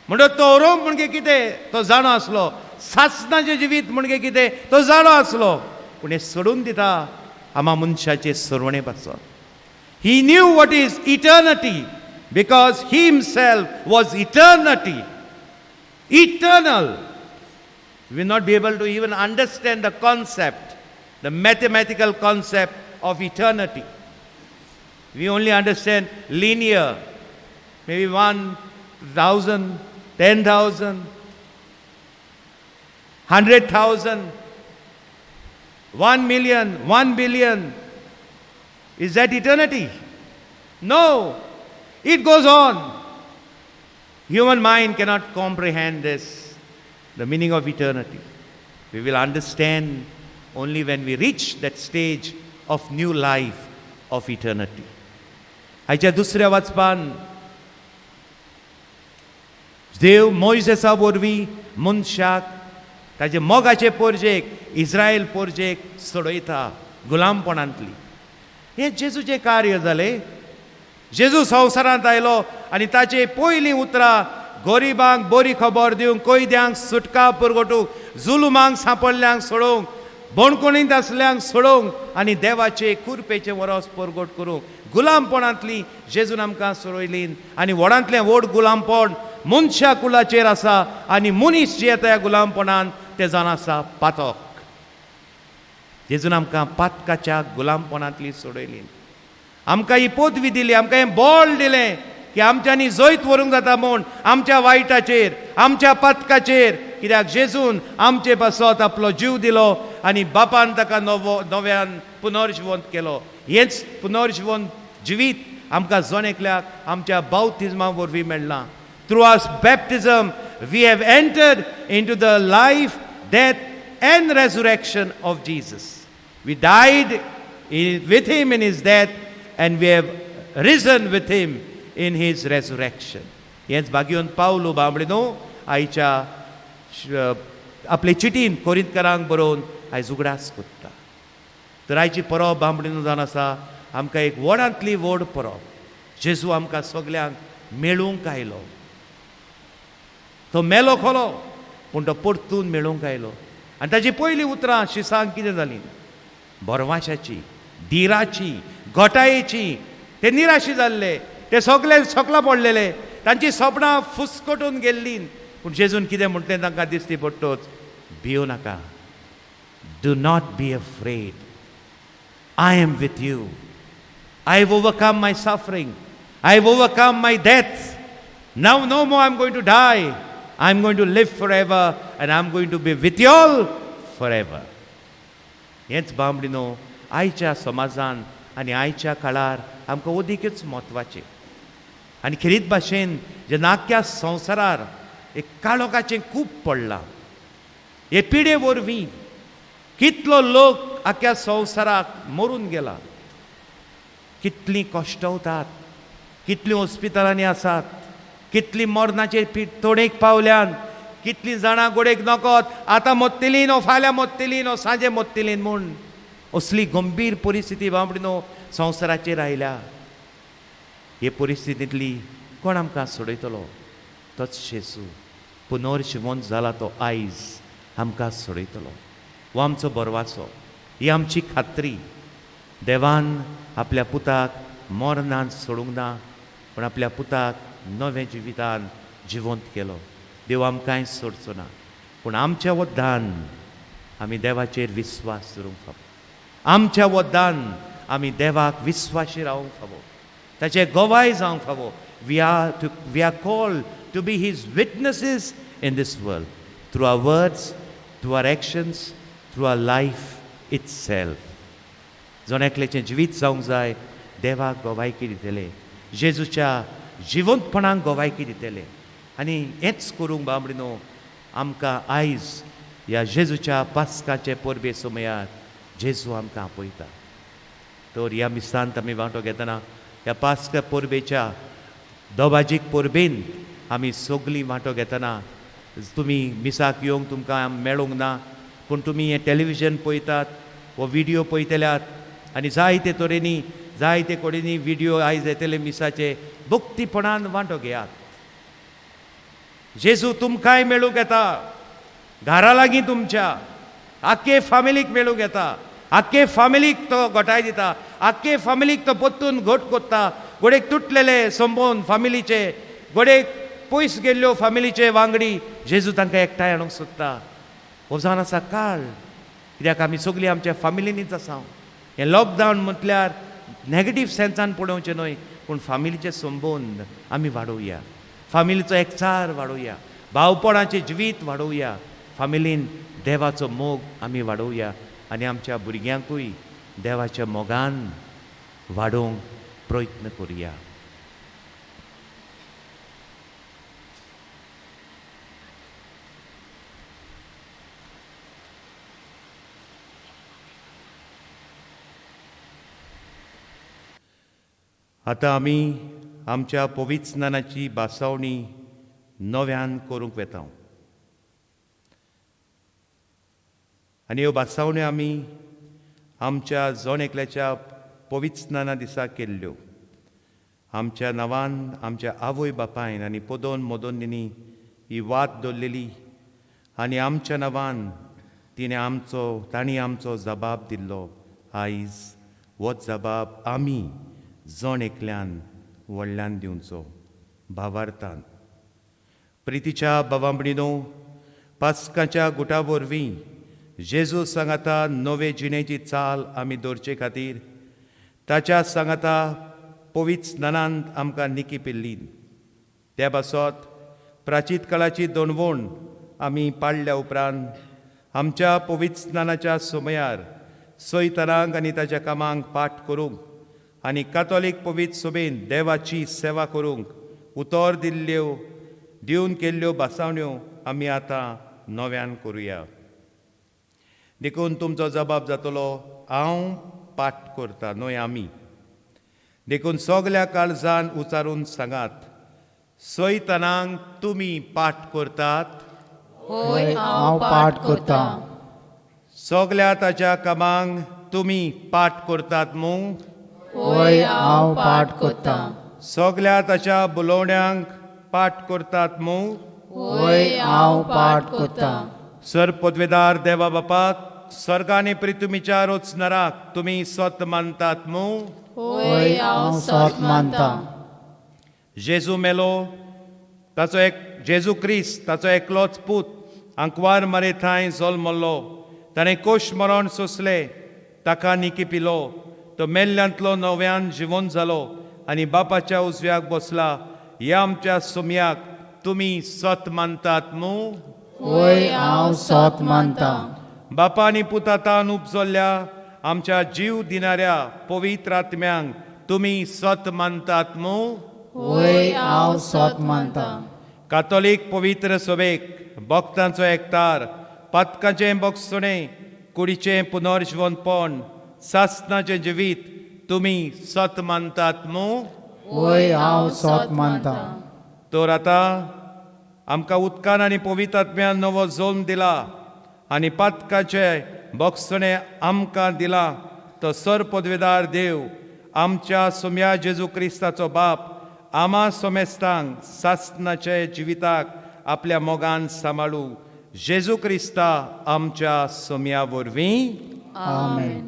म्हणटच तो ओरोंब म्हणजे कितें तो जाणो आसलो, सासणाचें जिवीत म्हणजे कितें तो जाणो आसलो. पूण हें सोडून दिता आमा मनशाचे सरवणे पासत. He knew what is eternity because he himself was eternity, eternal. We will not be able to even understand the concept, the mathematical concept of eternity. We only understand linear, maybe 1,000, 10,000, 100,000, 1 million, 1 billion. Is that eternity? No. It goes on. Human mind cannot comprehend this, the meaning of eternity. We will understand only when we reach that stage of new life of eternity. आयच्या दुसऱ्या वाचपान देव मोयजेसा वरवीं मनशाक ताजे मोगाचे पोरजेक, इस्रायल पोरजेक सोडयता गुलामपणांतली. हें जेजूचें कार्य जालें. जेजू संवसारांत आयलो आनी ताचे पयलीं उतरां गरिबांक बरी खबर दिवंक, कैद्यांक सुटका पुरगोटूंक, जुलुमांक सांपडल्यांक सोडोवंक, बणकोणींत आसल्यांक सोडोवंक आनी देवाचे कुरपेचें वरस परगट करूंक. गुलामपणांतली जेजून आमकां सोडयली आनी व्हडांतलें व्हड गुलामपण मनशा कुलाचेर आसा आनी मनीस जे येता ह्या गुलामपणान ते जावन आसा पातक. जेजून आमकां पातकाच्या गुलामपणांतली सोडयली, आमकां ही पदवी दिली, आमकां हें बळ दिलें की आमच्यांनी जैत व्हरूंक जाता म्हूण आमच्या वायटाचेर, आमच्या पातकाचेर. कित्याक जेजून आमचे पासत आपलो जीव दिलो आनी बापान ताका नव्यान पुनर्जिवंत केलो. हेंच पुनर्जिवन जिवीत आमकां जण एकल्याक आमच्या बाप्तिज्मा वरवीं मेळ्ळां. Through our baptism we have entered into the life, death and resurrection of Jesus. We died with him in his death and we have risen with him in his resurrection. हेंच भाग्योन पावलो बाबडे न्हू आयच्या आपले चिटीन कोरिंतकारांक बरोवन आयज उगडास कोत्ता. तर आयची परब बांबडी न्हू जावन आसा आमकां एक व्हडांतली व्हड परब. जेजू आमकां सगल्यांक मेळूंक आयलो. तो मेलो खोलो पूण तो परतून मेळूंक आयलो. आनी ताची पयलीं उतरां शिसांक कितें जालीं? बरवाशाची, धिराची, घटायेची. ते निराशी जाल्ले, ते सगळे सकला पडलेले, तांची सपनां फुसकटून गेल्लीं. पूण जेजून कितें म्हटलें तांकां दिसती पडटच, भियो नाका, do not be afraid, I am with you, I have overcome my suffering, I have overcome my death, now no more I am going to die, I am going to live forever and I am going to be with you all forever. हेंच बामडिनो आयच्या समाजान आनी आयच्या काळार आमकां अदिकच म्हत्वाचें. आनी खेरीत भाशेन जेन्ना आख्ख्या संवसारार एक काळोखाचें खूब पडलां, हे पिडे वरवीं कितलो लोक आख्ख्या संवसाराक मरून गेला, कितलीं कश्टवतात, कितलीं हॉस्पिटलांनी आसात, कितलीं मरणाचेर तोणेक पावल्यान, कितलीं जाणां गोडेक नकोत आतां मोत्तेली न्हू, फाल्यां मोत्तेली न्हू, सांजे मोत्तेली म्हूण, असली गंभीर परिस्थिती बाबडी न्हू संवसाराचेर आयल्या. हे परिस्थितींतली कोण आमकां सोडयतलो? तोच जेजू पुनर्जिवंत जाला, तो आयज आमकां सोडयतलो. हो आमचो बरवाचो, ही आमची खात्री. देवान आपल्या पुताक मरणान सोडूंक ना, पूण आपल्या पुताक नवें जिवितान जिवंत केलो. देव आमकांय सोडचो ना, पूण आमच्या वद्दान आमी देवाचेर विस्वास दवरूंक फावो, आमच्या वद्दान आमी देवाक विस्वाशी रावंक फावो, ताचे गवाय जावंक फावो. We are called to be his witnesses in this world through our words, through our actions, through our life itself. जण एकल्याचें जिवीत जावंक जाय देवाक गवायकी दितले, जेजूच्या जिवंतपणाक गवायकी दितले. आनी हेंच करूंक बाबडी न्हू आमकां आयज ह्या जेजूच्या पास्काचे परबे समयार जेजू आमकां आपयता. तर ह्या मिसांत आमी वांटो घेतना ह्या पास्का परबेच्या दोबाजीक परबेन आमी सगळीं वांटो घेतना, तुमी मिसाक येवंक तुमकां मेळूंक ना, पूण तुमी हें टेलिविजन पळयतात वो विडियो पळयतल्यात आनी जायते तरेनी जायते कडेनी विडियो आयज येतले मिसाचे, भक्तीपणान वांटो घेयात. जेजू तुमकांय मेळूंक येता, घरा लागीं तुमच्या आख्खे फामिलीक मेळूंक येता, आख्खे फामिलीक तो घटाय दिता, आख्खे फामिलीक तो परतून घट कोत्ता. गोडेक तुटलेले संबोन फामिलीचे, गोडेक पयस गेल्ल्यो फामिलीचे वांगडी जेजू तांकां एकठांय हाडूंक सोदता. हो जावन आसा काळ, कित्याक आमी सगळीं आमच्या फामिलीनीच आसा. हें लॉकडावन म्हटल्यार नॅगेटीव सेन्सान पळोवचें न्हय, पूण फामिलीचे संबंद आमी वाडोवया, फामिलीचो एकचार वाडोवया, भावपणाचें जिवीत वाडोवया, फामिलीन देवाचो मोग आमी वाडोवया आनी आमच्या भुरग्यांकूय देवाच्या मोगान वाडोवंक प्रयत्न करुया. आतां आमी आमच्या पवित्रस्नानाची भासावणी नव्यान करूंक वेता आनी ह्यो भासावण्यो आमी आमच्या जण एकल्याच्या पवित्रस्नाना दिसा केल्ल्यो. आमच्या नांवान आमच्या आवय बापायन आनी पदोन मोदोन्नीनी ही वात दवरलेली आनी आमच्या नांवान तिणें आमचो तांणी आमचो जबाब दिल्लो. आयज हो जबाब आमी जण एकल्यान व्हडल्यान दिवचो भावार्थान. प्रितीच्या बाबांबणीनो, पास्काच्या गुटा वरवीं जेजू सांगाता नवे जिणेची चाल आमी दवरचे खातीर ताच्या सांगाता पवित्र स्नानांत आमकां निकी पिल्ली. त्या पासत प्राचीत काळाची दोणवण आमी पाडल्या उपरांत आमच्या पवित्र स्नानाच्या समयार सैतानांक आनी ताच्या कामांक पाठ करूंक आनी कातोलीक पवित्र सभेन देवाची सेवा करूंक उतर दिल्ल्यो दिवन केल्ल्यो भासावण्यो आमी आतां नव्यान करुया. देखून तुमचो जबाब जातलो, हांव पाठ करता न्हय आमी. देखून सगल्या काळजान उचारून सांगात, सैतानांक तुमी पाठ करतात, होय हांव पाठ करता. सगल्या ताच्या कामांक तुमी पाठ करतात मू, होय हांव पाठ करता. सगल्या ताच्या बोलोवण्यांक पाठ करतात मू, होय हांव पाठ करता. सर पदवेदार देवा बापाक स्वर्गाने प्रितुमीच्या रोचनाराक तुमी सत मानतात मू, होय हांव सत मानता. जेजू मेलो, ताचो एक जेजू क्रिस्त ताचो एकलोच पूत आंकवार मरे थांय जल्मल्लो. ताणें कोश मरण सोंसलें, ताका निकी पिलो, तो मेल्ल्यांतलो नव्यान जिवन जालो आनी बापाच्या उजव्याक बसला. ह्या आमच्या सोमयाक तुमी सत मानतात मू? वय हांव सत मानतां. बापा आनी पुतातान उपजल्ल्या आमच्या जीव दिणाऱ्या पवित्र आत्म्यांक तुमी सत मानतात मू? वय हांव सत मानतां. कातोलीक पवित्र सभेक भक्तांचो एकतार, पातकाचें बोगसणें, कुडीचें पुनर्जिवनपण, सासनाचें जिवीत तुमी सत मानतात मू? वय हांव सत मानतां. तर आतां आमकां उदकान आनी पवित्र आत्म्यान नवो जल्म दिला आनी पातकाचें बोगसणें आमकां दिलां, तो सर पदवेदार देव आमच्या सोम्या जेजू क्रिस्ताचो बाप आमा सोमेस्तांक सासनाचे जिविताक आपल्या मोगान सांबाळू. जेजू क्रिस्ता आमच्या सोम्या वरवीं. आमेन.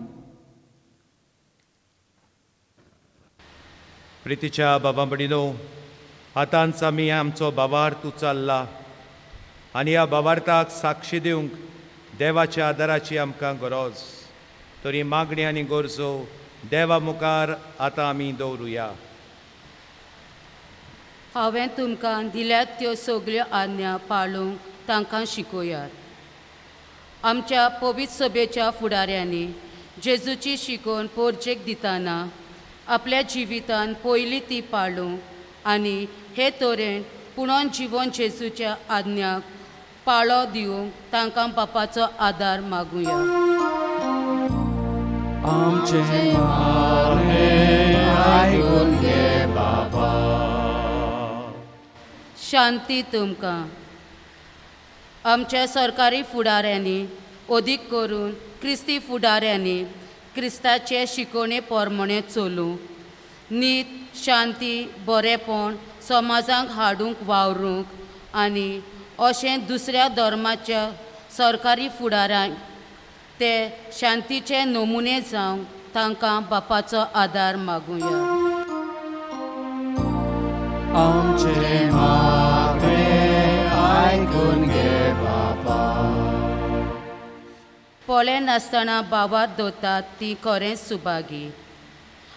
प्रितीच्या बाबा भयणीनो, आतांच आमी आमचो भावार्थ उचारला आनी ह्या भावार्थाक साक्षी दिवंक देवाच्या आदाराची आमकां गरज. तरी मागणी आनी गरजो देवा मुखार आतां आमी दवरुया. हांवें तुमकां दिल्यात त्यो सगल्यो आज्ञा पाळूंक तांकां शिकोयात. आमच्या पवित्र सभेच्या फुडाऱ्यांनी जेजूची शिकोवन पोरजेक दितना आपल्या जिवितान पयलीं ती पाळूंक आनी हे तरेन पुणून जिवन जेजूच्या आज्ञाक पाळो दिवंक तांकां बापाचो आदार मागुया. आमचें मागणें आयकून घे बाबा. शांती तुमकां. आमच्या सरकारी फुडाऱ्यांनी, अदीक करून क्रिस्ती फुडाऱ्यांनी क्रिस्ताचे शिकोवणे प्रमाणे चलूंक, नीत, शांती, बरेपण समाजाक हाडूंक वावरूंक आनी अशें दुसऱ्या धर्माच्या सरकारी फुडाऱ्यांक ते शांतीचे नमुने जावंक तांकां बापाचो आदार मागुया. आमचें मागणें आयकून घे बाबा. पळय नासतना बाबार दवरतात ती खरेंच सुभागी.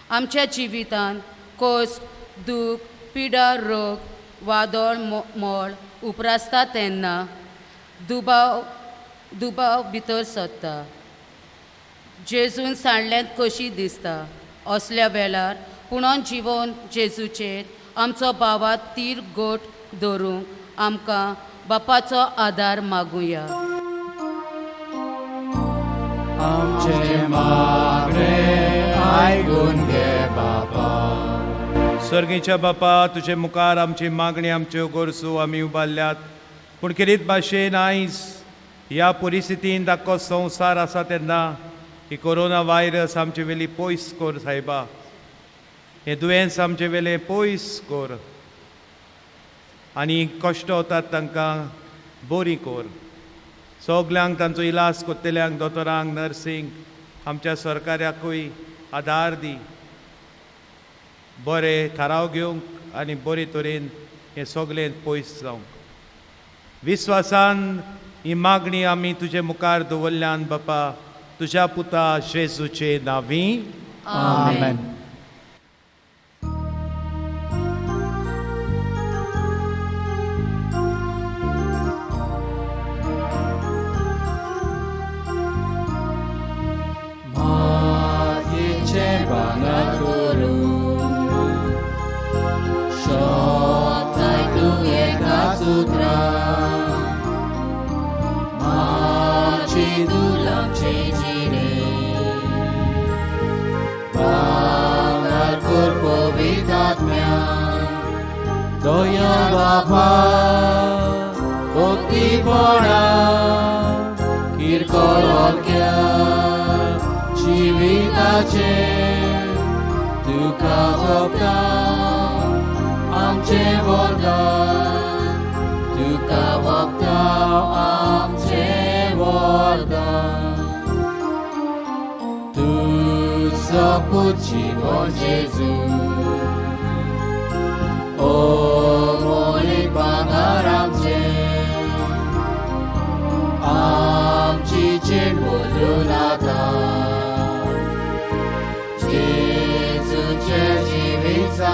आमच्या जिवितांत कश्ट, दूख, पिडा, रोग, वादळ, मोळ उप्रासता तेन्ना दुबाव भितर सरता. जेजून सांडल्यांत कशी दिसता. असल्या वेळार पुणून जिवन जेजूचेर आमचो बाबा तीर गोट दवरूंक आमकां बापाचो आदार मागुया. आमचें मागणें आयकून घे बाबा. सर्गीच्या बापा, तुजे मुखार आमची मागणी, आमच्यो गरजो आमी उबारल्यात. पूण खेरीत भाशेन आयज ह्या परिस्थितीन दाखो संवसार आसा तेन्ना ही कोरोना व्हायरस आमचे वेली पयस कर सायबा, हें दुयेंस आमचे वेलें पयस कर आनी कश्ट वतात तांकां बरी कर. सगल्यांक तांचो इलाज करतल्यांक, दोतोरांक, नर्सींक, आमच्या सरकाराकूय आदार दी, बरे थाराव घेवंक आनी बरे तरेन हें सगलें पयस जावंक. विस्वासान ही मागणी आमी तुजे मुखार दवरल्यान बापा, तुज्या पुता जेजूचे नांवी. आमेन. मातयेचें भांगर करून सोदताय तूं एकाच उतरान, मातशी दुलांचें जिणें भांगर कर पवित्र आत्म्यान. दया बाबा भक्तीपणा किरकोळ जिविताचें तुका वोगता आमचें वरदान, तुका वोगता आमचें वरदान. तुजो पूत जिवन जेजू, ओ मोलीक भांगर आमचें.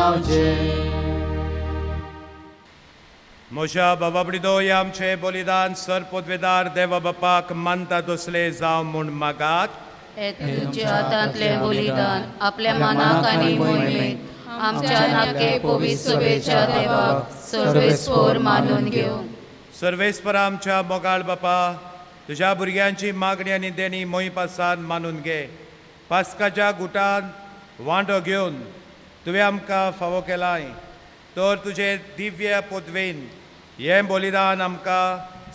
जावचें. म्हज्या बाबाबडिदो हे आमचें बलिदान सर पदवेदार देवा बापाक मानता तसलें जावं म्हूण मागात. हे तुमच्या हातांतलें बलिदान आपल्या मनाक आनी मोहिमेक आमच्या नाके पवित्र सभेच्या देवाक सर्वेस्पोर मानून घेवं. सर्वेस्पर आमच्या मोगाळ बापा, तुज्या भुरग्यांची मागणी आनी देणी मोहिपासान मानून घे. पास्काच्या गुटान वांटो घेवन तुवें आमकां फावो केलाय तर तुजे दिव्य पदवेन हें बलिदान आमकां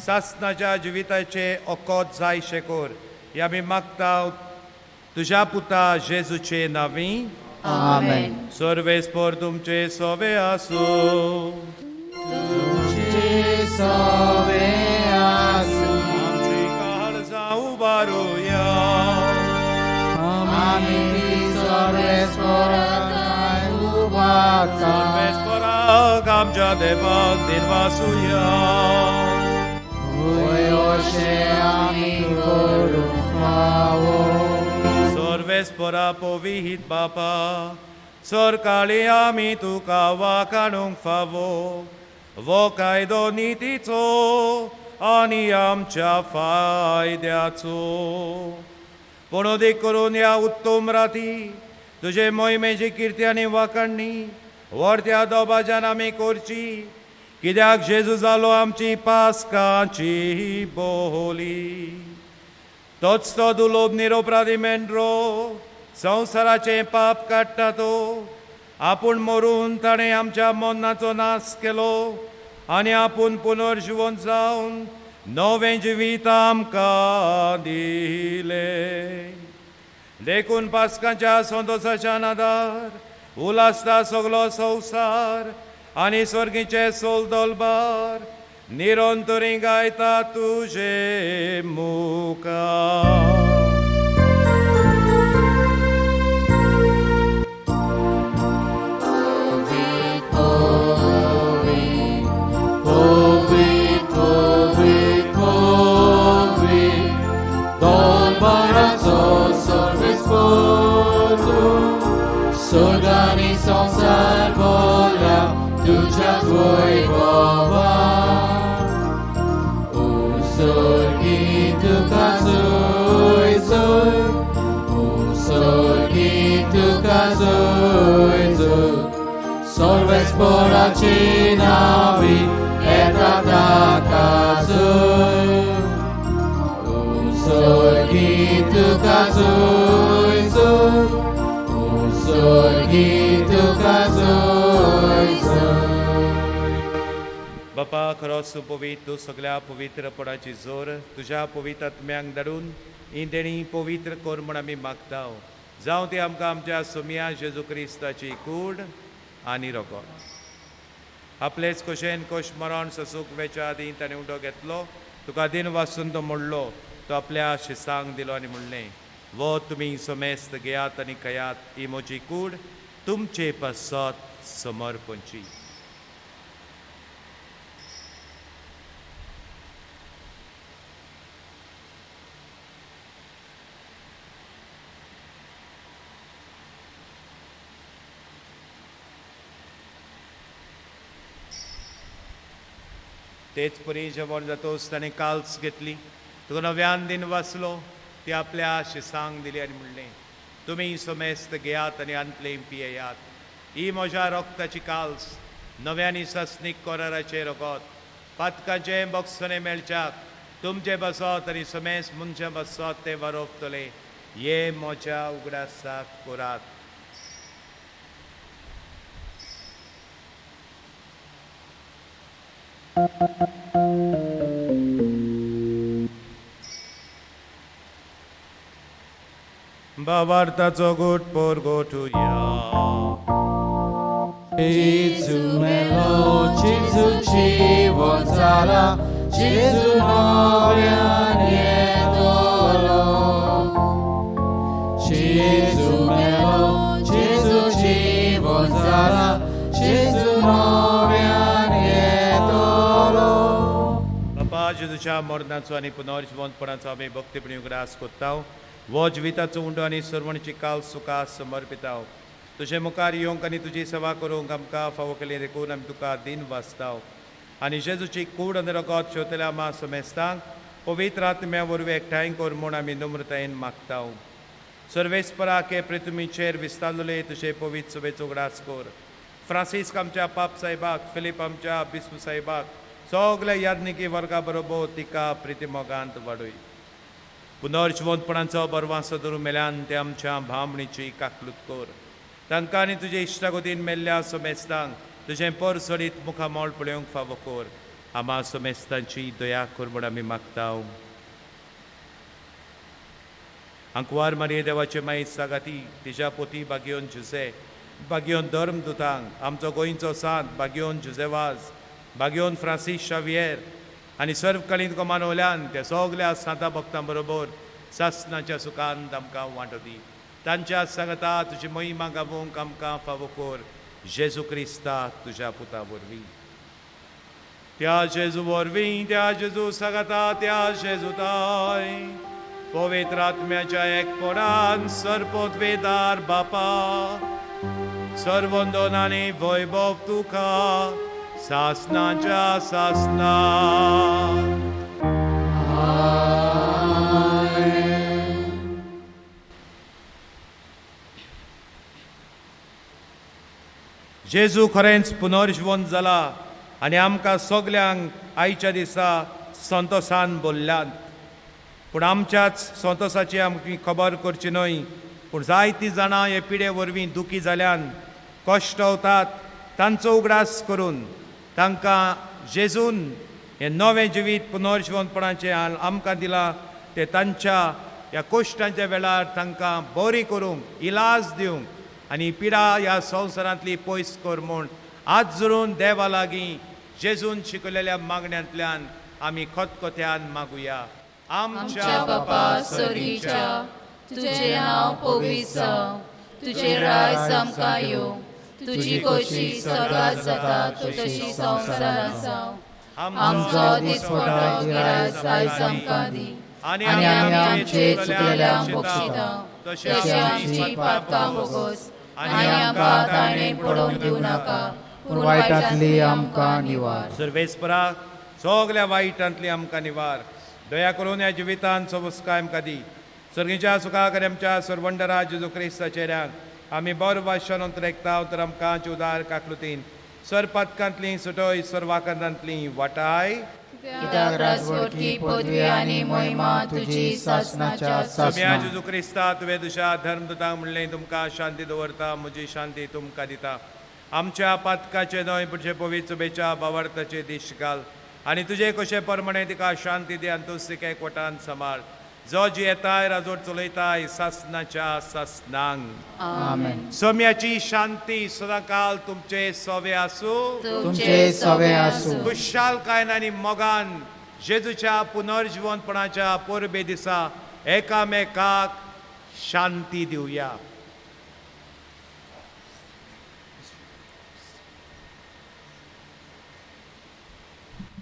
सासनाच्या जिविताचें ओकोत जाय शेकोर हें आमी मागता तुज्या पुता जेजूचे नांवी. आमेन. सर्वेस्पर तुमचे सोवे आसूं. तुमचे सवे आसूं. आमची काळजां उबारुया. आमी सर्वेस्पराक उबारता. सर्वेस्पराक आमच्या देवाक दिनवासुया. वय अशें आमी करूंक फावो. सर्वेस्परा पवित बापा, सरकाळी आमी तुका वाखाणूंक फावो वो कायदो नितीचो आनी आमच्या फायद्याचो. पूण अदीक करून ह्या उत्तम राती तुजे मोहिमेची किर्ती आनी वाखाणणी व्हडत्या दोबाज्यान आमी करची, कित्याक जेजू जालो आमची पास्काची बोली. तोच तो दुलोब निरोपराधी मेंढरो संवसाराचें पाप काडटा तो आपूण मरून ताणें आमच्या मरणाचो नाश केलो आनी आपूण पुनर्जिवन जावन नवें जिवीत आमकां दिलें. देखून पास्काच्या संतोसाच्या नादार उलासता सगलो संवसार आनी स्वर्गीचे सोल दोलबार निरंतरी गायता तुजे मुखार. स्वर्गानी संवसार भरला तुज्या वैभवान. उसर्गी तुका जोय जोय, उसर्गी तुका जोय जोय, सर्वेस्पराचे नांवी येता ताका जोय. उसर्गी तुका जोय जोय, उसर्गी तुका जोय जोय. बापा खरोच तूं पवित्र, तूं सगल्या पवित्रपणाची जोर तुज्या पवित्र आत्म्यांक धाडून ही देणी पवित्र कर म्हूण आमी मागता. जावं ती आमकां आमच्या सोमया जेजू क्रिस्ताची कूड आनी रोगत. आपलेच कशेन कोश मरण ससूक वेच्या आदीं ताणें उडो घेतलो, तुका दिन वासून तो मोडलो, तो आपल्या शिसांक दिलो आनी म्हणलें, वो तुमी समेस्त घेयात आनी खयात, ही म्हजी कूड तुमचे पासत समर्पणची. तेच परी जेवण जातोच ताणें काल्स घेतली, तुका नव्यान दिन वाचलो, ती आपल्या शिसांक दिली आनी म्हणलें, तुमी समेस्त घेयात आनी आंतलें पियेयात, ही म्हज्या रोगताची काल्स नव्यानी सस्नीक कोराराचें रोगत, पातकाचें बक्षणें मेळच्याक तुमचें बसत आनी समेस्त मनशां बसत तें वारोवतलें, हे म्हज्या उगडासाक करात. बावार्थाचो गोट पोरगोटुया. जेजू मेलो, जेजू जिवन जाला, जेजू नव्यान येतलो. जेजू मेलो, जेजू जिवन जाला, जेजू नव्यान येतलो. बापा जेजूच्या मरणाचो आनी पुनर्जिवंतपणाचो आमी भक्तीपणी उगडास कोत्ता. वो जिविताचो उंडो आनी सर्वणची काल सुखा समर्पिताव. तुजे मुखार येवंक आनी तुजी सेवा करूंक आमकां फावो केली देखून आमी तुका दिन वाचताव आनी जेजूची कूड आनी रगत शेवतल्या आमा समेस्तांक पवित्र आत्म्या वरवीं एकठांय कर म्हूण आमी नम्रतायेन मागताव. सर्वेस्पराके पृथ्वीचेर विस्तारलेले तुजे पवित्र सभेचो उगडास कर. फ्रांसीस्क आमच्या पाप साहेबाक, फिलीप आमच्या बिस्प साहेबाक, सगल्या याज्ञिकी वर्गा बरोबर तिका प्रिती मोगांत वाडय. पुनर्जिवंतपणाचो बरवासो धरून मेल्यान ते आमच्या भावणीची काकलूत कर. तांकां आनी तुजे इश्टागतीन मेल्ल्या समेस्तांक तुजें परसडीत मुखामळ पळोवंक फावो कर. आमा समेस्तांची दया कर म्हूण आमी मागताव. आंकवार मारये देवाचे माई सागाती, तिज्या पोती बागयोन जुसे, बागयोन धर्मदुतांक, आमचो गोंयचो सांत बागयोन जुजेवाज, बागयोन फ्रांसीस शावियर आनी सर्वकालीन कमानवल्यान त्या सगल्या सांता भक्तां बरोबर सासनाच्या सुखान आमकां वांटो दी. तांच्या सांगता तुजी महिमा गावोवंक आमकां फावो कर, जेजू क्रिस्ता तुज्या पुता वरवीं. त्या जेजू वरवीं, त्या जेजू सांगता, त्या जेजू ताय पवित्र आत्म्याच्या एकपणान सर्पोद्वेदार बापा, सर्वंदन आनी वैभव तुका सासनाच्या सासना. जेजू खरेंच पुनर्जिवंत जाला आनी आमकां सगल्यांक आयच्या दिसा संतोसान बोल्ल्यात. पूण आमच्याच संतोसाची आमकां खबर करची न्हय, पूण जायतीं जाणां हे पिडे वरवीं दुखी जाल्यान कश्टवतात, तांचो उगडास करून तांकां जेजून हें नवें जिवीत पुनर्जिवंतपणाचें आमकां दिलां तें तांच्या ह्या कश्टांच्या वेळार तांकां बरी करूंक, इलाज दिवंक आनी पिडा ह्या संवसारांतली पयस कर म्हूण आज जरून देवा लागीं जेजून शिकयलेल्या मागण्यांतल्यान आमी खतखत्यान मागुया. आमच्या बापा सर्गीच्या, तुजें नांव पवित्र जावं, तुजें राज आमकां येवं, तुजी खोशी स्वर्गात जाता तशी संवसारांत जावं. आमचो दिसपटो गिरायस आयज आमकां दी आनी आमी आमचे चुकलेल्यांक बक्षिता तशी आमची पातकां बोगोस आनी आमकां ताणें पडोवन दिवं नाका, पूण वायटांतली आमकां निवार. सर्वेस्परा सगल्या वायटांतली आमकां निवार. दया करून ह्या जिवितान सवस्काय आमकां दी. सर्गीच्या सुखाक आनी आमच्या सर्वंडरा जेजू क्रिस्ता चेऱ्यांक आमी बरो वाशन अंतरेकता तर आमकां उदार काकलुतीन सरपातकांतली सुटय, सर्वाकांतांतली वाटाय. कित्याक राजवटकी पदवी आनी महिमा तुजी सासनाच्या सोम्या सासना. जेजू क्रिस्ता, तुवें तुज्या धर्मदूतांक म्हणलें, तुमकां शांती दवरता, म्हजी शांती तुमकां दिता. आमच्या पातकाचे न्हय पुढचे पवित्र सभेच्या बावार्थाचे दीश घाल आनी तुजे कशे प्रमाणे तिका शांती दी आनी तूं तिका एकवटान सांबाळ, जो जियेताय राजवट चलयताय सासनाच्या सासनांक. आमेन. सोम्याची शांती सदांकाल तुमचे सोवे आसूं. तुमचे सवे आसूं. खुशालकायेन आनी मोगान जेजूच्या पुनर्जिवंतपणाच्या परबे दिसा एकामेकाक शांती दिवया.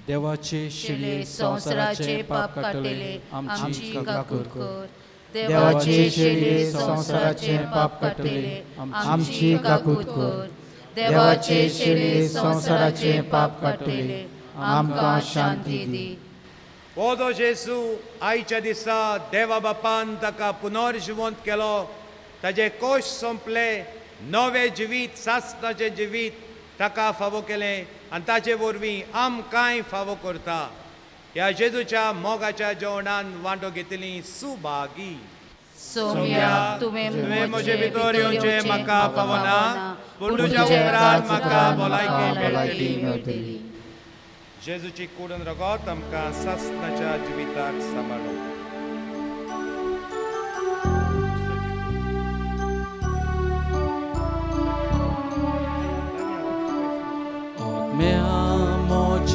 देवाचे शिले संवसाराचे पाप काडटले, आमची काकूत कर. देवाचे शेळये संवसाराचे पाप काडटले, आमची काकूत कर. देवाचे शेळये संवसाराचे पाप काडटले, आमकां शांती दी. हो जो जेजू आयच्या दिसा देवा बापान ताका पुनर्जिवंत केलो, ताजे कोश सोंपले, नवें जिवीत सासनाचें जिवीत ताका फावो केलें आनी ताजे वरवीं आमकांय फावो करता. ह्या जेजूच्या मोगाच्या जेवणान वांटो घेतली सुभागी. सोम्या, तुवें म्हजे भितर येवचें म्हाका फावना, पूण तुज्या उपरांत म्हाका भलायकी मेळटली. जेजूची कुडून रगत आमकां सासनाच्या जिविताक सांबाळूं.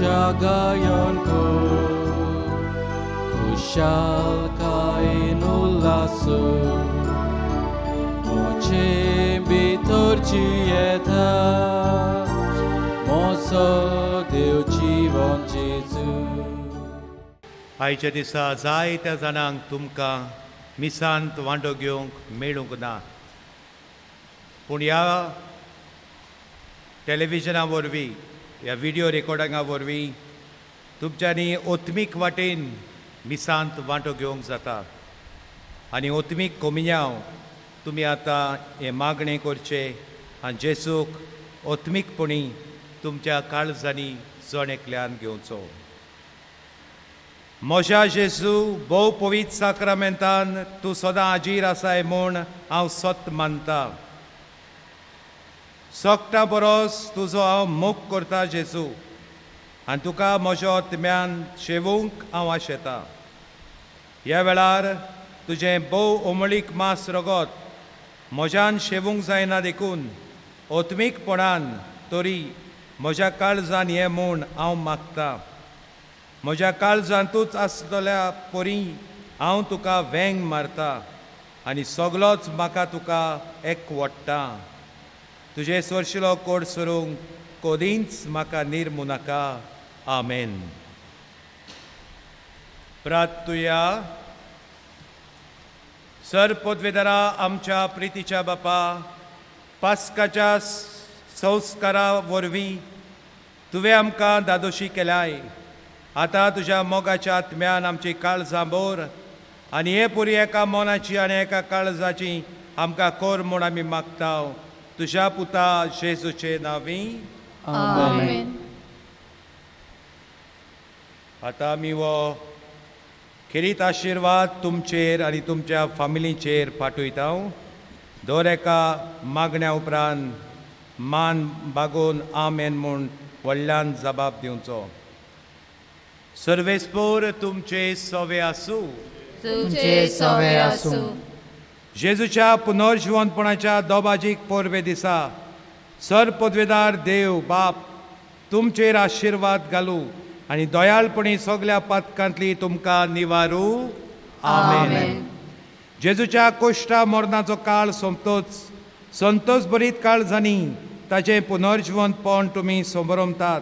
आत्म्या गायन कर, खुशालकायेन उल्हासू, म्हजे भितर जियेता म्हजो देव जिवन जेजू. आयच्या दिसा जायत्या जाणांक तुमकां मिसांत वांटो घेवंक मेळूंक ना. पूण ह्या टॅलिविजना वरवीं, ह्या विडियो रेकॉर्डिंगा वरवीं तुमच्यांनी ओत्मीक वाटेन मिसांत वांटो घेवंक जाता आनी ओत्मीक कोमियांव तुमी आतां हें मागणें करचें आनी जेजूक ओत्मीकपणी तुमच्या काळजांनी जण एकल्यान घेवचो. म्हज्या जेजू, भोव पवित्र साक्रामेंतान तूं सदां हाजीर आसाय म्हूण हांव सत मानता. सगटा बरोस तुजो हांव मोग करता जेजू आनी तुका म्हज्या आत्म्यान शेवूंक हांव आशेतां. ह्या वेळार तुजें भोव ओमळीक मास रगत म्हज्यान शेवूंक जायना देखून ओत्मीकपणान तरी म्हज्या काळजान हें म्हूण हांव मागता. म्हज्या काळजांतूच आसतल्या परी हांव तुका वेंग मारता आनी सगलोच म्हाका तुका एकवडटा. तुजें सोरशिलो कोड सरूंक कोदींच म्हाका निर्मू नाका. आमेन. प्रार्थुया. सर पदवेदारा आमच्या प्रितीच्या बापा, पास्काच्या संस्कारा वरवीं तुवें आमकां दादोशी केल्याय. आतां तुज्या मोगाच्या आत्म्यान आमची काळजां भर आनी हे पुरी एका मनाची आनी एका काळजाची आमकां कोर म्हूण आमी मागता तुज्या पुता जेजूचे नांवी. आमेन. आतां आमी हो खेरीत आशिर्वाद तुमचेर आनी तुमच्या फामिलीचेर पाठयता. दर एका मागण्या उपरांत मान बागोवन आमेन म्हूण व्हडल्यान जबाब दिवचो. सर्वेस्पोर तुमचे सवे आसूं. तुमचे सवे आसूं. जेजूच्या पुनर्जिवंतपणाच्या दोबाजीक परबे दिसा सर पदवेदार देव बाप तुमचेर आशिर्वाद घालूं आनी दयाळपणी सगल्या पातकांतली तुमकां निवारू. आमेन. जेजूच्या कोश्टा मरणाचो काळ सोंपतोच संतोष भरीत काळजांनी ताचें पुनर्जिवंतपण तुमी समरमतात.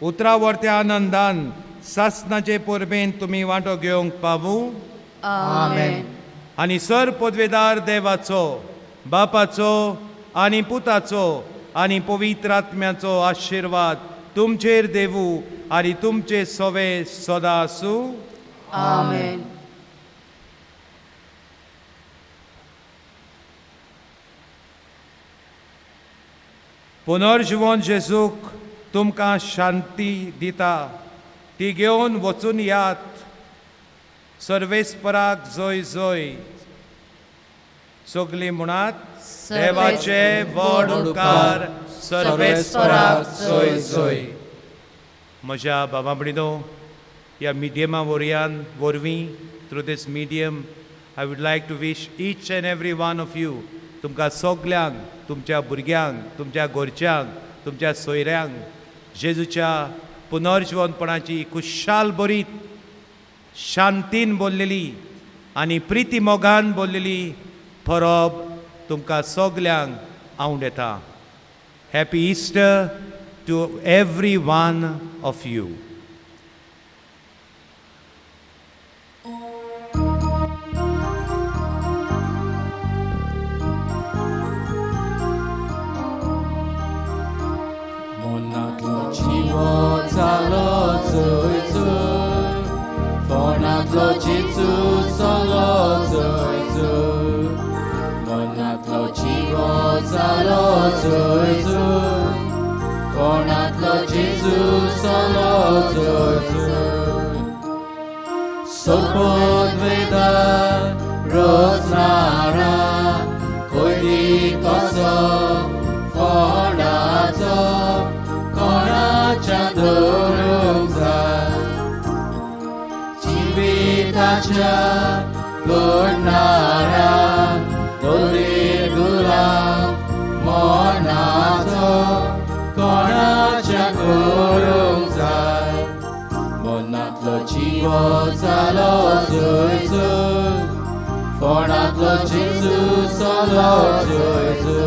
उतरा वर्त्या आनंदान सासनाचे परबेन तुमी वांटो घेवंक पावूं. आमेन. आनी सर पदवेदार देवाचो, बापाचो आनी पुताचो आनी पवित्र आत्म्याचो आशिर्वाद तुमचेर देवू आनी तुमचे सवे सदां आसूं. आमेन. पुनर्जिवन जेजूक तुमकां शांती दिता, ती घेवन वचून यात. सर्वेस्पराक जय जय. सगलीं म्हणात, देवाचे व्हड उपकार सर्वेस्पराक जय जय. म्हज्या बाबा भयणीनो, ह्या मिडियमा वरयान वरवीं, through this medium I would like to wish each and every one of you, तुमकां सगल्यांक, तुमच्या भुरग्यांक, तुमच्या घरच्यांक, तुमच्या सोयऱ्यांक जेजूच्या पुनर्जिवनपणाची खुशाल बरीत शांतीन बोल्लेली आनी प्रिती मोगान बोल्लेली परब तुमकां सगल्यांक आवड येता. Happy Easter to every one of you. मनांतलो जिवो जालो जय जय, फोंडांतलो जेजू चलो जय जय. मनांतलो जिवो जालो जय जय, फोंडांतलो जेजू चलो जय जय. सोपत वेदार रोजनारा कोयरी कसो फोंडाचो कोणाच्या धरूंक जाय जिविताच्या घडणारा दोरी गुलाम मरणाचो कोणाच्या करूंक जाय. मनांतलो जिवो जालो जय जय, फोंडांतलो जेजू चलो जय जय.